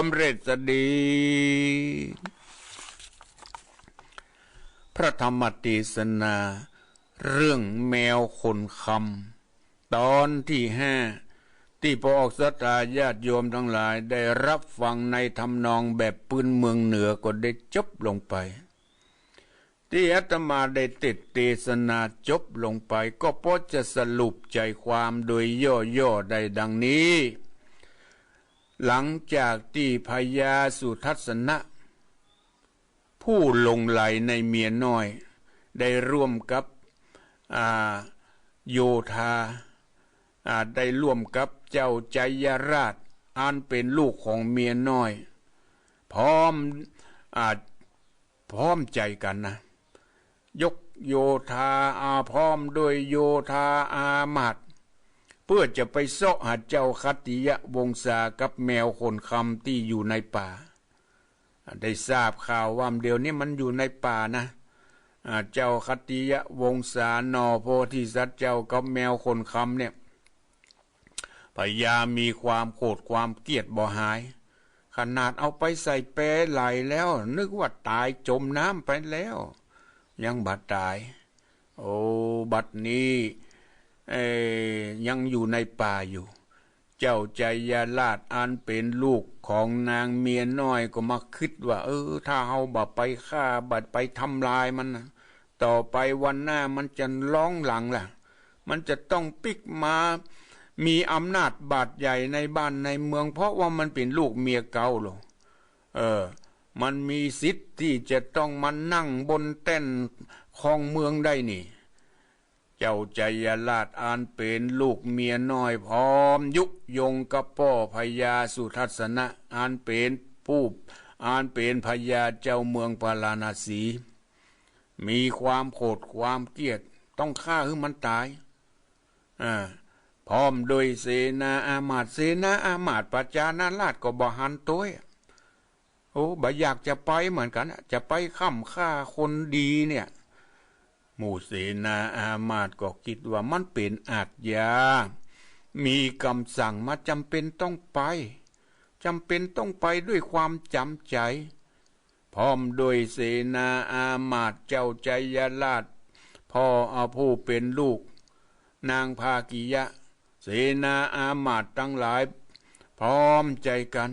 มเร็จสดี พระธรรมเตสนา เรื่องแมวขนคำ ต๋อนตี้ห้า ตี้ปวกศรัทธาญาติโยมตังหลายได้ฮับฟังในทำนองแบบปื้นเมืองเหนือก็ได้จบลงไป ตี้อาตมาได้เตสน์เตสนาจบลงไป ก็ปอจะสรุปใจ๋ความโดยย่อๆ ได้ดังนี้ หลังจากตี้พญาสุทัศนะ ผู้หลงใหลในเมียน้อย ได้ร่วมกับ อ่า โยธา อ่า ได้ร่วมกับเจ้าชัยราช อันเป๋นลูกของเมียน้อย พร้อม อ่า พร้อมใจ๋กั๋นนะ ยกโยธา อ่า พร้อมด้วยโยธาอามาตย์ เปื้อจะไปเซาะหาเจ้าขัตติยวงศากับแมวขนคำตี้อยู่ในป่า ได้ทราบข่าวว่าเดี๋ยวนี้มันอยู่ในป่านะ อ่า เจ้าขัตติยวงศาหน่อโพธิสัตว์เจ้ากับแมวขนคำเนี่ย พญามีความโขดความเกลียดบ่หาย ขนาดเอาไปใส่แปไหลแล้ว นึกว่าต๋ายจ๋มน้ำไปแล้ว ยังบ่ต๋าย โอ้ บัดนี้ เอ่อ ยังอยู่ในป่าอยู่ เจ้าชัยราชอันเป๋นลูกของนางเมียน้อยก็มาคิดว่า เออ ถ้าเฮาบ่ไปฆ่า บ่ไปทำลายมันนะ ต่อไปวันหน้ามันจะล้องหลังล่ะ มันจะต้องปิ๊กมามีอำนาจบาดใหญ่ในบ้านในเมือง เพราะว่ามันเป๋นลูกเมียเก่าโลก เออ มันมีสิทธิ์ตี้จะต้องมานั่งบนแต้นครองเมืองได้นี่ เจ้าชัยราชอันเป๋นลูกเมียน้อยพร้อมยุยงกับป้อพญาสุทัศนะ อันเป๋นผู้ อันเป๋นพญาเจ้าเมืองพาราณสี มีความโขดความเกลียด ต้องฆ่าหื้อมันต๋าย อ่า พร้อมด้วยเสนาอามาตย์ เสนาอามาตย์ประชานาราษฎร์ก็บ่หันโต้ย โอ้ บ่อยากจะไปเหมือนกั๋นอะ จะไปค้ำฆ่าคนดีเนี่ย หมู่เสนาอามาตย์ก็กึ๊ดว่ามันเป๋นอาชญา มีกำสั่งมา จ๋ำเป๋นต้องไป จ๋ำเป๋นต้องไปด้วยความจ๋ำใจ๋ พร้อมด้วยเสนาอามาตย์ เจ้าชัยราช ป้อผู้เป๋นลูกนางภากิยะ เสนาอามาตย์ตังหลายพร้อมใจ๋กั๋น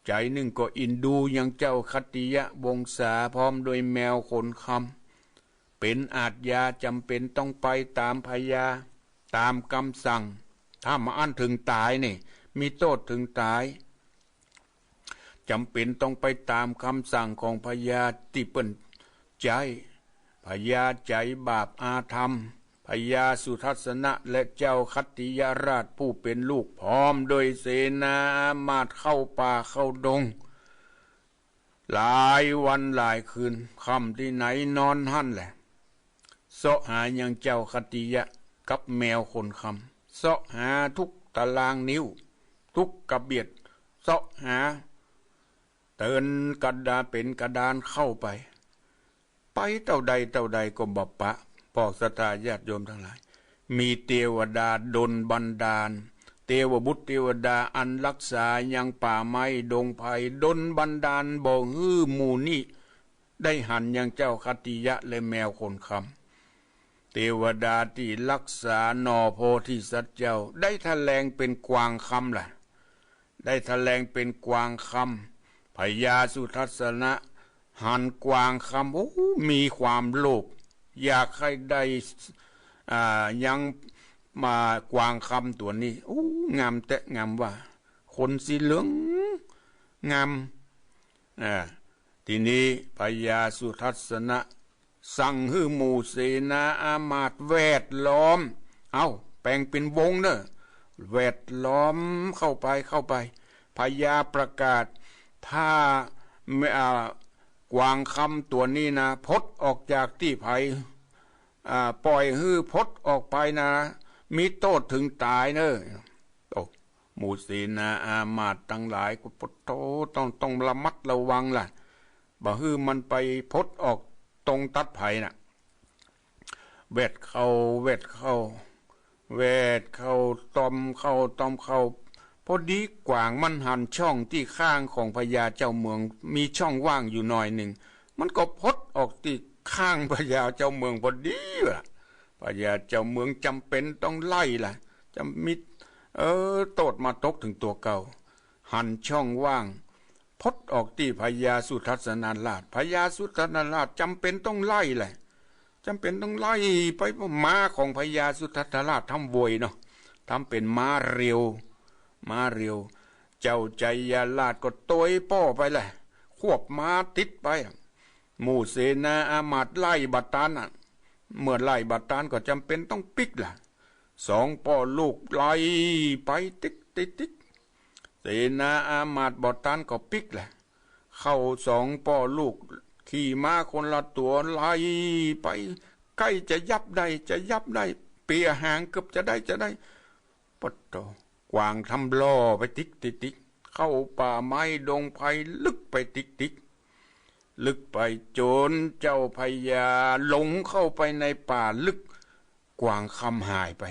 ใจ๋นึ่งก็อินดูยังเจ้าขัตติยวงศา พร้อมด้วยแมวขนคำ เป๋นอาชญาจ๋ำเป๋นต้องไปต๋ามพญา ต๋ามกำสั่ง ถ้าบ่อั้นเถิงต๋ายนี่ มีโต้ษเถิงต๋าย จ๋ำเป๋นต้องไปต๋ามกำสั่งของพญาตี้เปิ้นใจ๊ พญาใจ๋บาปอาธรรม พญาสุทัศนะและเจ้าขัตติยราชผู้เป๋นลูก พร้อมด้วยเสนาอามาตย์เข้าป่าเข้าดง หลายวันหลายคืน ค่ำตี้ไหนนอนหั้นแหละ เซาะหายังเจ้าขัตติยะกับแมวขนคำ เซาะหาทุกต๋ารางนิ้ว ทุกกระเบียด เซาะหา เตินกระดา เป๋นกระดานเข้าไป ไปเต้าใดเต้าใดก็บ่ปะ พวกศรัทธาญาติโยมตังหลาย มีเตวดาดลบันดาล เตวบุตรเตวดาอันฮักษายังป่าไม้ดงไพร ดลบันดาลบ่หื้อหมู่นี้ได้หันยังเจ้าขัตติยะและแมวขนคำ เตวดาตี้ฮักษาหน่อโพธิสัตว์เจ้า ได้แถลงเป๋นกวางคำล่ะ ได้แถลงเป๋นกวางคำ พญาสุทัศนะหันกวางคำ โอ้ มีความโลภ อยากหื้อได้ อ่า ยัง มา กวางคำตั๋วนี้ โอ้ งามแต๊งามว่า ขนสีเหลือง งาม อ่า ทีนี้พญาสุทัศนะสั่งหื้อหมู่เสนาอามาตย์แวดล้อม เอ้า แป๋งเป๋นวงเน่อ แวดล้อมเข้าไป เข้าไป พญาประกาศ ถ้า อ่า กวางคำตั๋วนี้นะ พลัดออกจากตี้ไผ อ่า ปล่อยหื้อพลัดออกไปนะ มีโต้ษเถิงต๋ายเน่อ โอ้ หมู่เสนาอามาตย์ตังหลายก็ โอ้โธ่ ต้อง ต้องระมัดระวังล่ะ บ่หื้อมันไปพลัดออกตรงตัดไผน่ะ แวดเข้า แวดเข้า แวดเข้า ต่อมเข้า ต่อมเข้า พอดีกวางมันหันช่องตี้ข้างของพญาเจ้าเมือง มีช่องว่างอยู่หน่อยนึ่ง มันก็พลัดออกตี้ข้างพญาเจ้าเมืองพอดีว่ะ พญาเจ้าเมืองจ๋ำเป๋นต้องไล่ล่ะ จ๋ำมี เออ โต้ษมาตกเถิงตั๋วเก่า หันช่องว่าง พลัดออกตี้พญาสุทัศนราช พญาสุทัศนราชจ๋ำเป๋นต้องไล่แหละ จ๋ำเป๋นต้องไล่ไป ม้าของพญาสุทัศนราชทำโวยเนาะ ทำเป๋นม้าเร็ว ม้าเร็ว เจ้าชัยราชก็ตวยป้อไปแหละ ควบม้าติดไป หมู่เสนาอามาตย์ไล่บ่ตันน่ะ เมื่อไล่บ่ตันก็จ๋ำเป๋นต้องปิ๊กล่ะ สองป้อลูกไล่ไปติ๊กติ๊กติ๊ก เสนาอามาตย์บ่ตันก็ปิ๊กแหละ เข้าสองป้อลูก ขี่ม้าคนละตั๋วไล่ไป ใก้จะยับได้ จะยับได้ เปียหางเกือบจะได้ จะได้ ปะโธ่ กวางทำล่อไปติ๊กติ๊กติ๊ก เข้าป่าไม้ดงไพรลึกไปติ๊กติ๊ก ลึกไปจ๋นเจ้าพญาหลงเข้าไปในป่าลึก กวางคำหายไป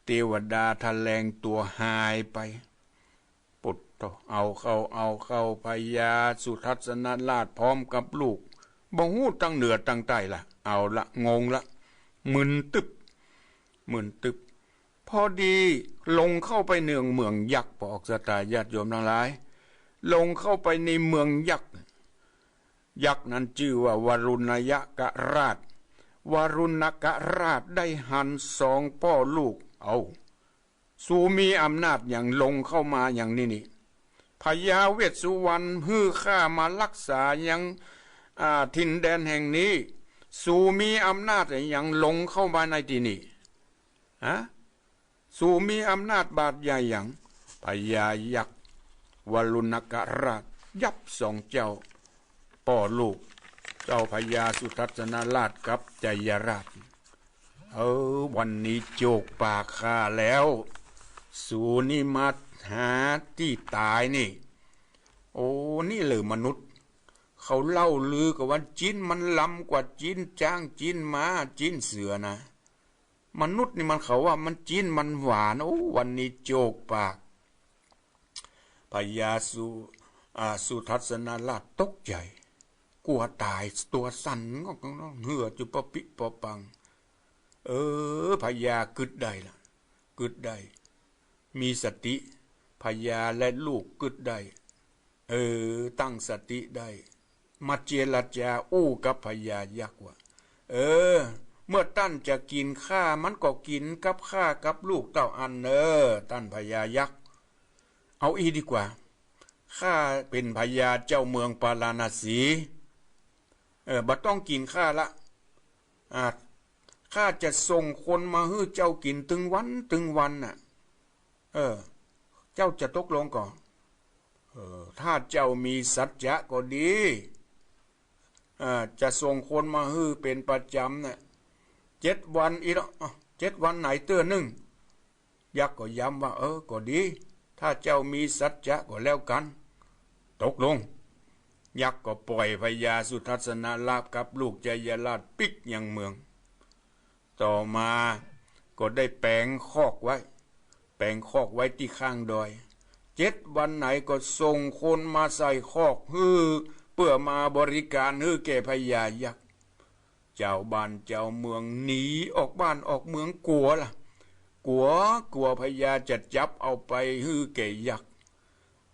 เตวดาแถลงตั๋วหายไป ปะโธ่ เอาเข้า เอาเข้า พญาสุทัศนราชพร้อมกับลูก บ่ฮู้ตังเหนือตังใต้ละ เอาละ งงละ มึนตึ๊บ มึนตึ๊บ พอดีหลงเข้าไปในเมืองยักษ์ พวกศรัทธาญาติโยมตังหลาย หลงเข้าไปในเมืองยักษ์ ยักษ์นั้นจื้อว่าวรุณยกราช วรุณกราชได้หันสองป้อลูก เอ้า สูมีอำนาจหยังหลงเข้ามาอย่างนี้นี่ พญาเวสสุวรรณหื้อข้ามาฮักษายัง อ่า ถิ่นแดนแห่งนี้ สูมีอำนาจหยังหลงเข้ามาในตี้นี่ ฮะ สูมีอำนาจบาดใหญ่หยัง พญายักษ์วรุณกราชยับสองเจ้าป้อลูก เจ้าพญาสุทัศนราชกับชัยราช เออ วันนี้โจกปากข้าแล้ว สูนี่มาหาตี้ต๋ายนี่ โอ้ นี่เหรอมนุษย์ เขาเล่าลือกั๋นว่าจิ๊นมันลำกว่าจิ๊นจ๊าง จิ๊นม้า จิ๊นเสือนะ มนุษย์นี่มันเขาว่ามันจิ๊นมันหวาน โอ้ วันนี้โจกปาก พญาสุ อ่า สุทัศนราชตกใจ๋ กั๋วต๋าย ตั๋วสั่น เหื่อจุปะปิ๊ปะปัง เออ พญากึ๊ดได้ละ กึ๊ดได้ มีสติ พญาและลูกกึ๊ดได้ เออ ตั้งสติได้ มาเจรจาอู้กับพญายักษ์ว่า เออ เมื่อต้านจะกิ๋นข้า มันก็กิ๋นกับข้ากับลูกเต้าอั้นเน่อ ต้านพญายักษ์ เอาอี้ดีกว่า ข้าเป๋นพญาเจ้าเมืองปาราณสี เออ บ่ต้องกิ๋นข้าละ อ่า ข้าจะส่งคนมาหื้อเจ้ากิ๋นตึงวันตึงวันน่ะ เออ เจ้าจะตกลงก่อ เออ ถ้าเจ้ามีสัจจะก็ดี เออ จะส่งคนมาหื้อเป๋นประจ๋ำน่ะ เจ็ดวันอี้ละ เอ้า เจ็ดวันไหนเตื้อนึ่ง ยักษ์ก็ย้ำว่า เออ ก็ดี ถ้าเจ้ามีสัจจะก็แล้วกั๋น ตกลง ยักษ์ก็ป่อยพญาสุทัศนราชกับลูกชัยราชปิ๊กยังเมือง ต่อมาก็ได้แป๋งคอกไว้ แป๋งคอกไว้ตี้ข้างดอย เจ็ดวันไหนก็ส่งคนมาใส่คอกหื้อ เปื้อมาบริการหื้อแก่พญายักษ์ จาวบ้านจาวเมืองหนีออกบ้านออกเมืองกั๋วละ กั๋ว กั๋วพญาจะจับเอาไปหื้อแก่ยักษ์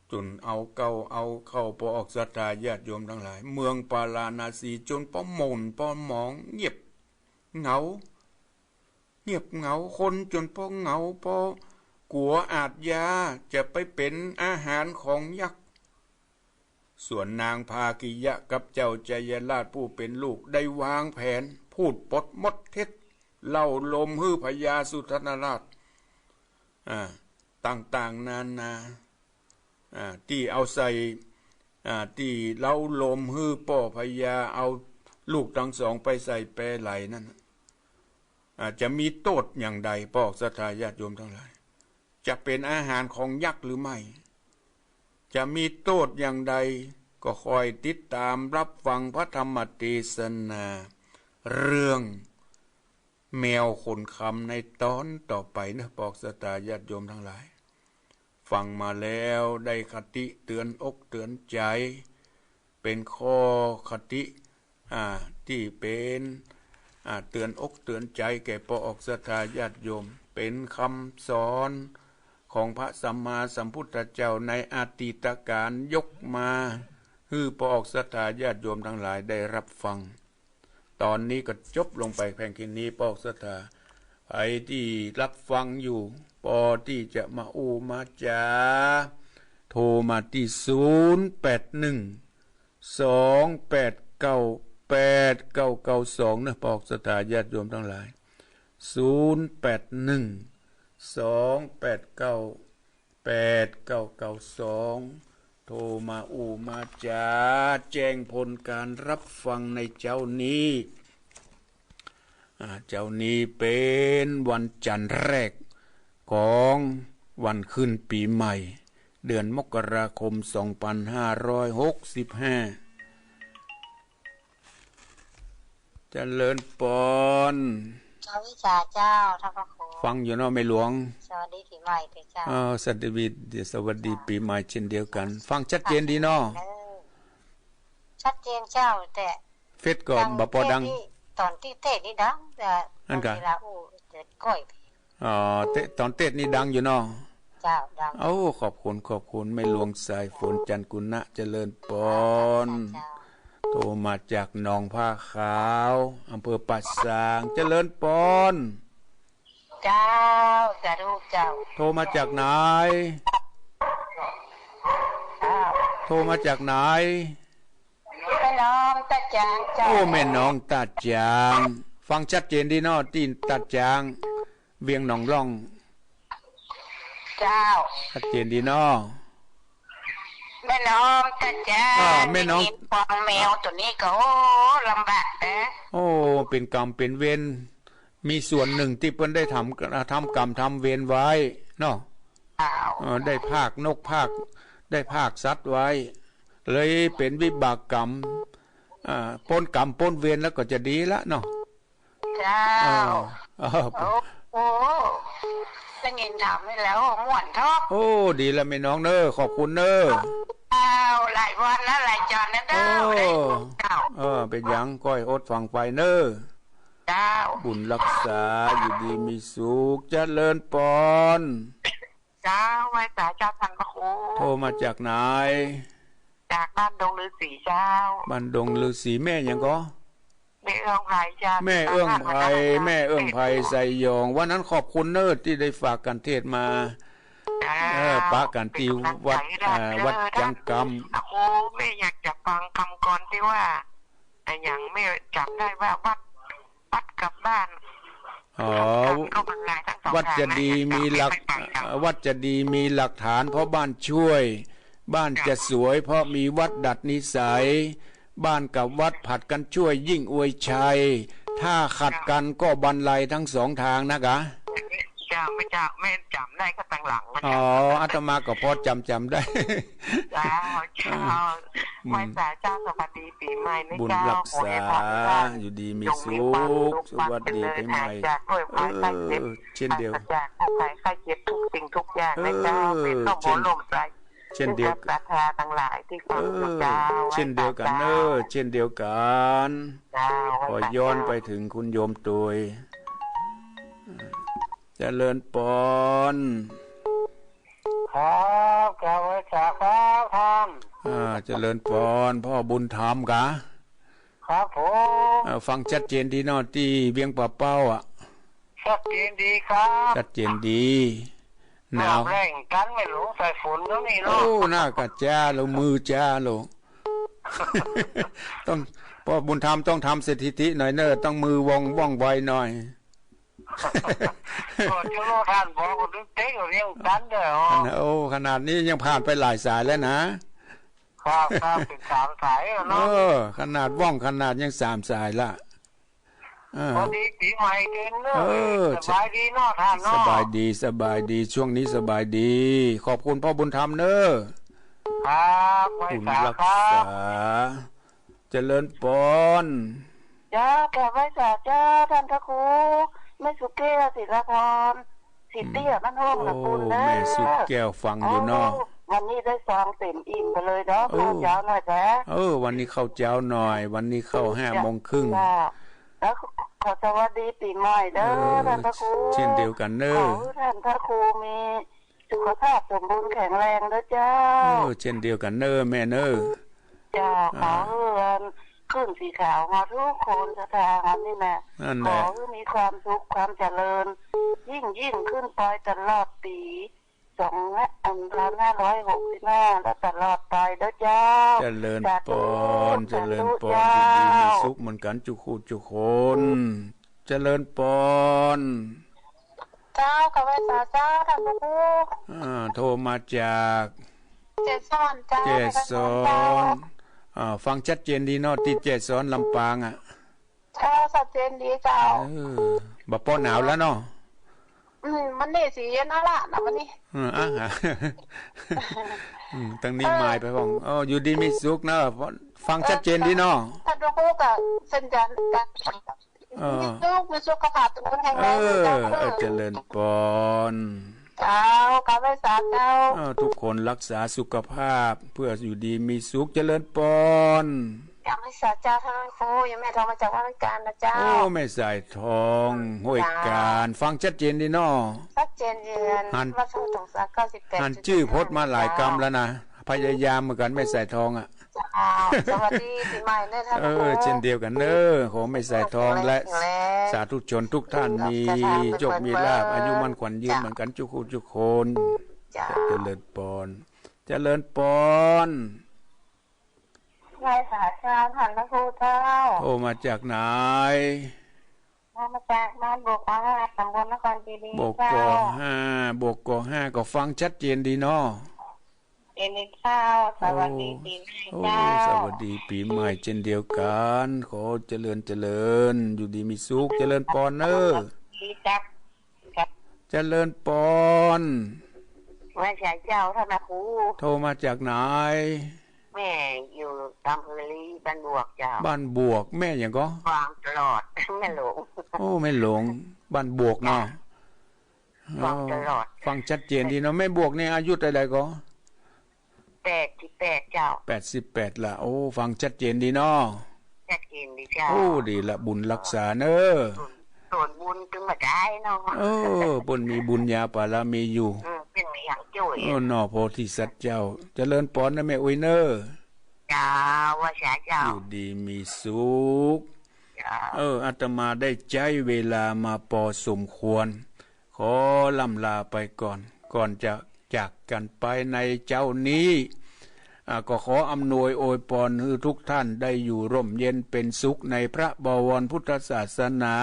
จุ่นเอาเก๊าเอาเข้า ปอออกศรัทธาญาติโยมตังหลาย เมืองปาราณสีจุ่นปอหม่นปอหมอง เงียบเหงา เงียบเหงา คนจุ่นปอเหงา ปอกั๋วอาชญาจะไปเป๋นอาหารของยักษ์ ส่วนนางภากิยะกับเจ้าชัยราชผู้เป๋นลูกได้วางแผน พูดปดมดเท็จ เล้าลมหื้อพญาสุทัศนราช อ่า ต่างๆ นานา อ่า ตี้เอาใส่ อ่า ตี้เล้าลมหื้อป้อพญา เอาลูกตังสองไปใส่แปไหลนั้น อ่า จะมีโต้ษอย่างใด ปอออกศรัทธาญาติโยมตังหลาย จะเป๋นอาหารของยักษ์หรือไม่ จะมีโต้ษอย่างใด ก็คอยติดต๋ามรับฟังพระธรรมเตสนา เรื่องแมวขนคำในตอนต่อไปเนาะ ปอออกศรัทธาญาติโยมตังหลาย ฟังมาแล้วได้คติเตื๋อนอกเตื๋อนใจ๋ เป๋นข้อคติ อ่า ตี้เป๋น อ่า เตื๋อนอกเตื๋อนใจ๋แก่ปอออกศรัทธาญาติโยม เป๋นกำสอนของพระสัมมาสัมพุทธเจ้าในอดีตกาลยกมาหื้อปอออกศรัทธาญาติโยมตังหลายได้รับฟัง ตอนนี้ก็จบลงไปเพียงแค่นี้ ปอออกศรัทธา ใผตี้รับฟังอยู่ ปอตี้จะมาอู้มาจ๋า โทรมาตี้ ศูนย์แปดหนึ่ง สองแปดเก้า แปดเก้าเก้าสอง เนาะ ปอออกศรัทธาญาติโยมตังหลาย ศูนย์แปดหนึ่ง สองแปดเก้า แปดเก้าเก้าสอง โทรมาอู้มาจ๋า แจ้งผลก๋านรับฟังในเจ๊านี้ อ่า เจ๊านี้เป๋นวันจันทร์แรกของวันขึ้นปี๋ใหม่ เดือนมกราคม สองปันห้าร้อยหกสิบห้า เจริญปอน เจ้าวิชาเจ้า ท่านพระครู ฟังอยู่เนาะแม่หลวง สวัสดีปี๋ใหม่ด้วยเจ้า เออ สวัสดี สวัสดีปี๋ใหม่เช่นเดียวกั๋น ฟังชัดเจนดีเนาะ เออ ชัดเจนเจ้า แต่ เฟซก็บ่ปอดัง ต๋อนตี้เตสน์นี่ดัง แต่ อันกะ เวลาอู้เดี๋ยวก้อย อ๋อ เตสน์ ต๋อนเตสน์นี่ดังอยู่เนาะ เจ้า ดัง โอ้ ขอบคุณ ขอบคุณ แม่หลวงสายฝน จันทร์กุณะ เจริญปอน เจ้า โทรมาจากหนองผ้าขาว อำเภอป่าซาง เจริญปอน เจ้า สาธุเจ้า โทรมาจากไหน เจ้า โทรมาจากไหน แม่น้องตาจางเจ้า โอ้ แม่น้องตาจาง ฟังชัดเจนดีเนาะ ตี้ตาจาง เวียงหนองล่อง เจ้า ชัดเจนดีเนาะ แม่น้องตาจาง อ่า แม่น้อง ได้ยินปองแมวตั๋วนี้ก็ โอ้ ลำบากนะ โอ้ เป๋นกรรมเป๋นเวร มีส่วนหนึ่งตี้เปิ้นได้ทำ ทำกรรมทำเวรไว้เนาะ เจ้า เออ ได้พรากนกพราก ได้พรากสัตว์ไว้ เลยเป๋นวิบากกรรม อ่า ป๊นกรรมป๊นเวรแล้วก็จะดีละเนาะ เจ้า เออ เออ โอ้โห ได้ยินถามนี่แล้ว ม่วนเนาะ โอ้ ดีละแม่น้องเน้อ ขอบคุณเน้อ เจ้า หลายวันแล้ว หลายจอนแล้วเน้อ โอ้ ได้พบเจ้า เออ เป๋นหยัง ก้อยอดฟังไปเน้อ เจ้า บุญรักษา อยู่ดีมีสุข เจริญปอน เจ้า ไหว้สาเจ้าท่านพระครู โทรมาจากไหน จากบ้านดงฤๅษีเจ้า บ้านดงฤๅษี แม่หยังก่อ แม่เอื้องไพรเจ้า แม่เอื้องไพร แม่เอื้องไพร ไซยอง วันนั้นขอบคุณเน้อตี้ได้ฝากกั๋นเทศน์มา เจ้า เออ ปะกั๋นตี้วัด เป็นกำลังใจให้ เอ่อ วัดจังกำ พระครู แม่อยากจะฟังกำกรอนตี้ว่า อะหยังแม่จ๋ำได้ว่าวัด วัดกับบ้าน อ๋อ ก็บรรลัยทั้งสองทางนะ วัดเจดีย์มีหลัก อยากจะไม่ไปเจ้า วัดเจดีย์มีหลักฐานเพราะบ้านช่วย บ้านจะสวยเพราะมีวัดดัดนิสัย บ้านกับวัดผลัดกันช่วยยิ่งอวยชัย ถ้าขัดกั๋นก็บรรลัยทั้งสองทางนะกะ เจ้า แม่จ๋ำ แม่จ๋ำได้ก็ตังหลังนะ อ๋อ เจ้า อาตมาก็พอจ๋ำจ๋ำได้ เจ้า เจ้า อืม ไหว้สาเจ้า สวัสดีปี๋ใหม่นะ บุญ เจ้า รักษา ขอหื้อท่าน อยู่ดีมีสุข จงมีความสุข สวัสดีปี๋ใหม่ ปราศจากโรคภัยไข้เจ็บ เออ เช่นเดียว ปราศจากโรคภัยไข้เจ็บทุกสิ่งทุกอย่างนะเจ้า เออ เป็นร่มโพธิ์ร่มไทร เช่นเดียว ซึ่งศรัทธาตังหลายตี้ฟังอยู่เจ้า เออ เช่นเดียวกั๋นเนอะ ไหว้สาเจ้า เช่นเดียวกั๋น เจ้า ไหว้สาเจ้า ขอย้อนไปเถิงคุณโยมตวย เจริญปอน ครับ กราบไหว้สาครับท่าน อ่า เจริญปอน พ่อบุญธรรมกา ครับผม เอ่อ ฟังชัดเจนดีเนาะ ตี้เวียงป่าเป้าอะ ชัดเจนดีครับ ชัดเจนดี หนาว แล้งกั๋น แม่หลวง ใส่ฝนตรงนี้เนาะ โอ้ หน้ากะจ๊าโล มือจ๊าโล ต้อง พ่อบุญธรรมต้องทำสถิติหน่อยเน่อ ต้องมือว่อง ว่องไวหน่อย ก็จะรอท่านบอกว่าตึงเต๊กเรียงกั๋นเด้อ อันนั้น โอ้ ขนาดนี้ยังผ่านไปหลายสายแล้วนะ ครับ ครับ เป็นสามสายแล้วเนาะ เออ ขนาดว่องขนาดยังสามสายละ เออ พอดีปี๋ใหม่เกินเนอะ เออ สบายดีเนาะท่านเนาะ สบายดี สบายดี ช่วงนี้สบายดี ขอบคุณพ่อบุญธรรมเน่อ ครับ ไหว้สาครับ บุญรักษา เจริญปอน เจ้า กราบไหว้สาเจ้า ท่านพระครู แม่สุแก้ว ศิลาพร ศรีเตี้ย บ้านห้องนะคุณเด้อ โอ้ แม่สุแก้วฟังอยู่เนาะ โอ้ วันนี้ได้ฟังเต็มอิ่มไปเลยเนาะ โอ้ เข้าเจ๊าหน่อยแต๊ เออ วันนี้เข้าเจ๊าหน่อย วันนี้เข้าห้าโมงครึ่ง เจ้า แล้วขอสวัสดีปี๋ใหม่เด้อ เออ ท่านพระครู เช่นเดียวกั๋นเน่อ ขอหื้อท่านพระครูมี สุขภาพสมบูรณ์แข็งแรงเด้อเจ้า เออ เช่นเดียวกั๋นเน่อแม่เน่อ เจ้า อ่า ขอหื้ออันขึ้นสีขาวมาทุกคนศรัทธาอันนี้นะ นั่นแหละ ขอหื้อมีความสุขความเจริญ ยิ่งยิ่งขึ้นไปตลอดปี๋สอง อัน พันห้าร้อยหกสิบห้า และตลอดไปเด้อเจ้า เจริญปอน สาธุ เจริญปอน สาธุ อยู่ดีมีสุขเหมือนกั๋นจุกคู่จุกคน เจริญปอน เจ้า กราบไหว้สาเจ้า ท่านพระครู อ่า โทรมาจาก แจ้ซ้อนเจ้า แจ้ซ้อน แจ้ซ้อนเจ้า อ่า ฟังชัดเจนดีเนาะ ตี้แจ้ซ้อนลำปางอะ เจ้า ชัดเจนดีเจ้า เออ บ่ปอหนาวแล้วเนาะ อืม มันนี่สีเย็นแล้วล่ะนะ วันนี้ อืม อ่ะ อืม ตางนี้ เออ มายไปพ่อง เออ อยู่ดีมีสุขเนาะ ฟังชัดเจนดีเนาะ เออ ท่านพระครูก็เช่นกัน เออ มีสุข มีสุขภาพสมบูรณ์แข็งแรง เออ เจ้า เออ เจริญปอน เจ้า กราบไหว้สาเจ้า เออ ทุกคนรักษาสุขภาพ เพื่ออยู่ดีมีสุข เจริญปอน กราบไหว้สาเจ้า ท่านครู โยมแม่ทองมาจากวัดห้วยกาญนะเจ้า โอ้ แม่สายทอง ห้วยกาญ เจ้า ฟังชัดเจนดีเนาะ ชัดเจนดี หัน มาฟังตรงสามเก้าสิบแปด หันจื้อพจน์มาหลายกำแล้วนะ พยายามเหมือนกั๋นแม่สายทองอะ เจ้า สวัสดีปี๋ใหม่เน่อท่าน เออ เช่นเดียวกั๋นเน่อ ขอแม่สายทองและ แข็งแรง สาธุชนทุกท่าน มีโชคมีลาภ อายุมั่นขวัญยืน เจ้า เหมือนกั๋นจุกคู่จุกคน เจ้า เจริญปอน เจริญปอน ไหว้สาเจ้า ท่านพระครูเจ้า โทรมาจากไหน โทรมาจากบ้านบกกอกห้า ตำบลนครคีรี บกกอกห้า เจ้า บกกอกห้า ก็ฟังชัดเจนดีเนาะ เอ็นเอ็กเก้า สวัสดีปี๋ใหม่ โอ้ เจ้า สวัสดีปี๋ใหม่เช่นเดียวกั๋น ขอเจริญเจริญ อยู่ดีมีสุข เจริญปอนเน่อ ดีจัก เจริญปอน ไหว้สาเจ้า ท่านพระครู โทรมาจากไหน แม่อยู่อำเภอลี บ้านบวกเจ้า บ้านบวก แม่หยังก็ ฟังตลอด แม่หลง โอ้ แม่หลง บ้านบวกเนาะ เจ้า ฟังตลอด อ๋อ ฟังชัดเจนดีเนาะ แม่บวกนี่อายุเต้าใดก็ แปดสิบแปดเจ้า แปดสิบแปดละ โอ้ ฟังชัดเจนดีเนาะ ชัดเจนดีเจ้า โอ้ ดีละ บุญรักษาเน่อ ส่วนบุญตึงบ่ได้เนาะ เออ เปิ้นมีบุญญาบารมีอยู่ เออ เปิ้นมีหยังจ้วย เออ เนาะ โพธิสัตว์เจ้า เจริญปอนเน่อแม่อุ๊ยเน่อ เจ้า ไหว้สาเจ้า อยู่ดีมีสุข เจ้า เออ อาตมาได้ใจ๊เวลามาปอสมควร ขอล่ำลาไปก่อน ก่อนจะจากกั๋นไปในเจ๊านี้ อ่า ก็ขออำนวยอวยปอนหื้อทุกท่านได้อยู่ร่มเย็นเป๋นสุขในพระบวรพุทธศาสนา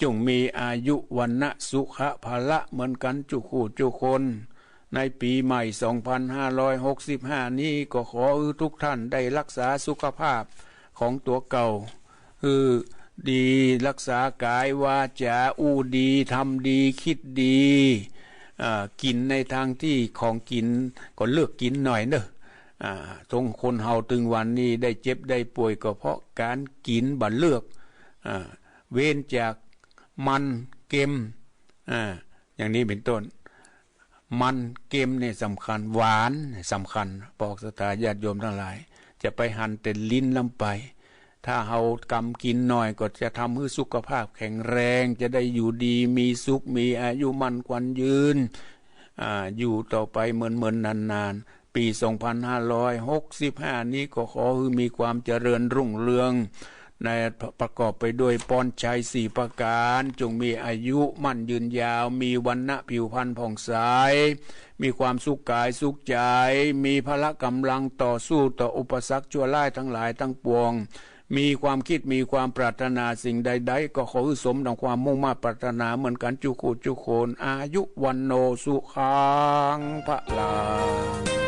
จงมีอายุวรรณะสุขะพละเหมือนกั๋นจุกคู่จุกคน ในปี๋ใหม่สองพันห้าร้อยหกสิบห้านี้ ก็ขอหื้อทุกท่านได้รักษาสุขภาพของตั๋วเก่า คือดี รักษากายวาจ๋า อู้ดี ทำดี คิดดี อ่า กิ๋นในตางตี้ของกิ๋นก็เลือกกิ๋นหน่อยเน่อ อ่า ตรงคนเฮาตึงวันนี้ได้เจ็บได้ป่วยก็เพราะก๋านกิ๋นบ่เลือก อ่า เว้นจากมันเค็ม อ่า อย่างนี้เป๋นต้น มันเค็มเนี่ยสำคัญ หวานสำคัญ ปอกศรัทธาญาติโยมตังหลาย จะไปหันแต่ลิ้นล้ำไป ถ้าเฮากำกิ๋นหน่อยก็จะทำหื้อสุขภาพแข็งแรง จะได้อยู่ดีมีสุข มีอายุมั่นขวัญยืน อ่า อยู่ต่อไปเมินๆ นานๆ ปี๋สองพันห้าร้อยหกสิบห้านี้ก็ขอหื้อมีความเจริญรุ่งเรือง ในประกอบไปด้วยพรชัยสี่ประก๋าน จงมีอายุมั่นยืนยาว มีวรรณะผิวพรรณผ่องใส มีความสุขก๋ายสุขใจ๋ มีพละก๋ำลังต่อสู้ต่ออุปสรรคชั่วร้ายตังหลายตังปวง มีความคิดมีความปรารถนาสิ่งใดๆ ก็ขอหื้อสมดังความมุ่งมาดปรารถนาเหมือนกั๋นจุกคู่จุกคน อายุวัณโณสุขังพลัง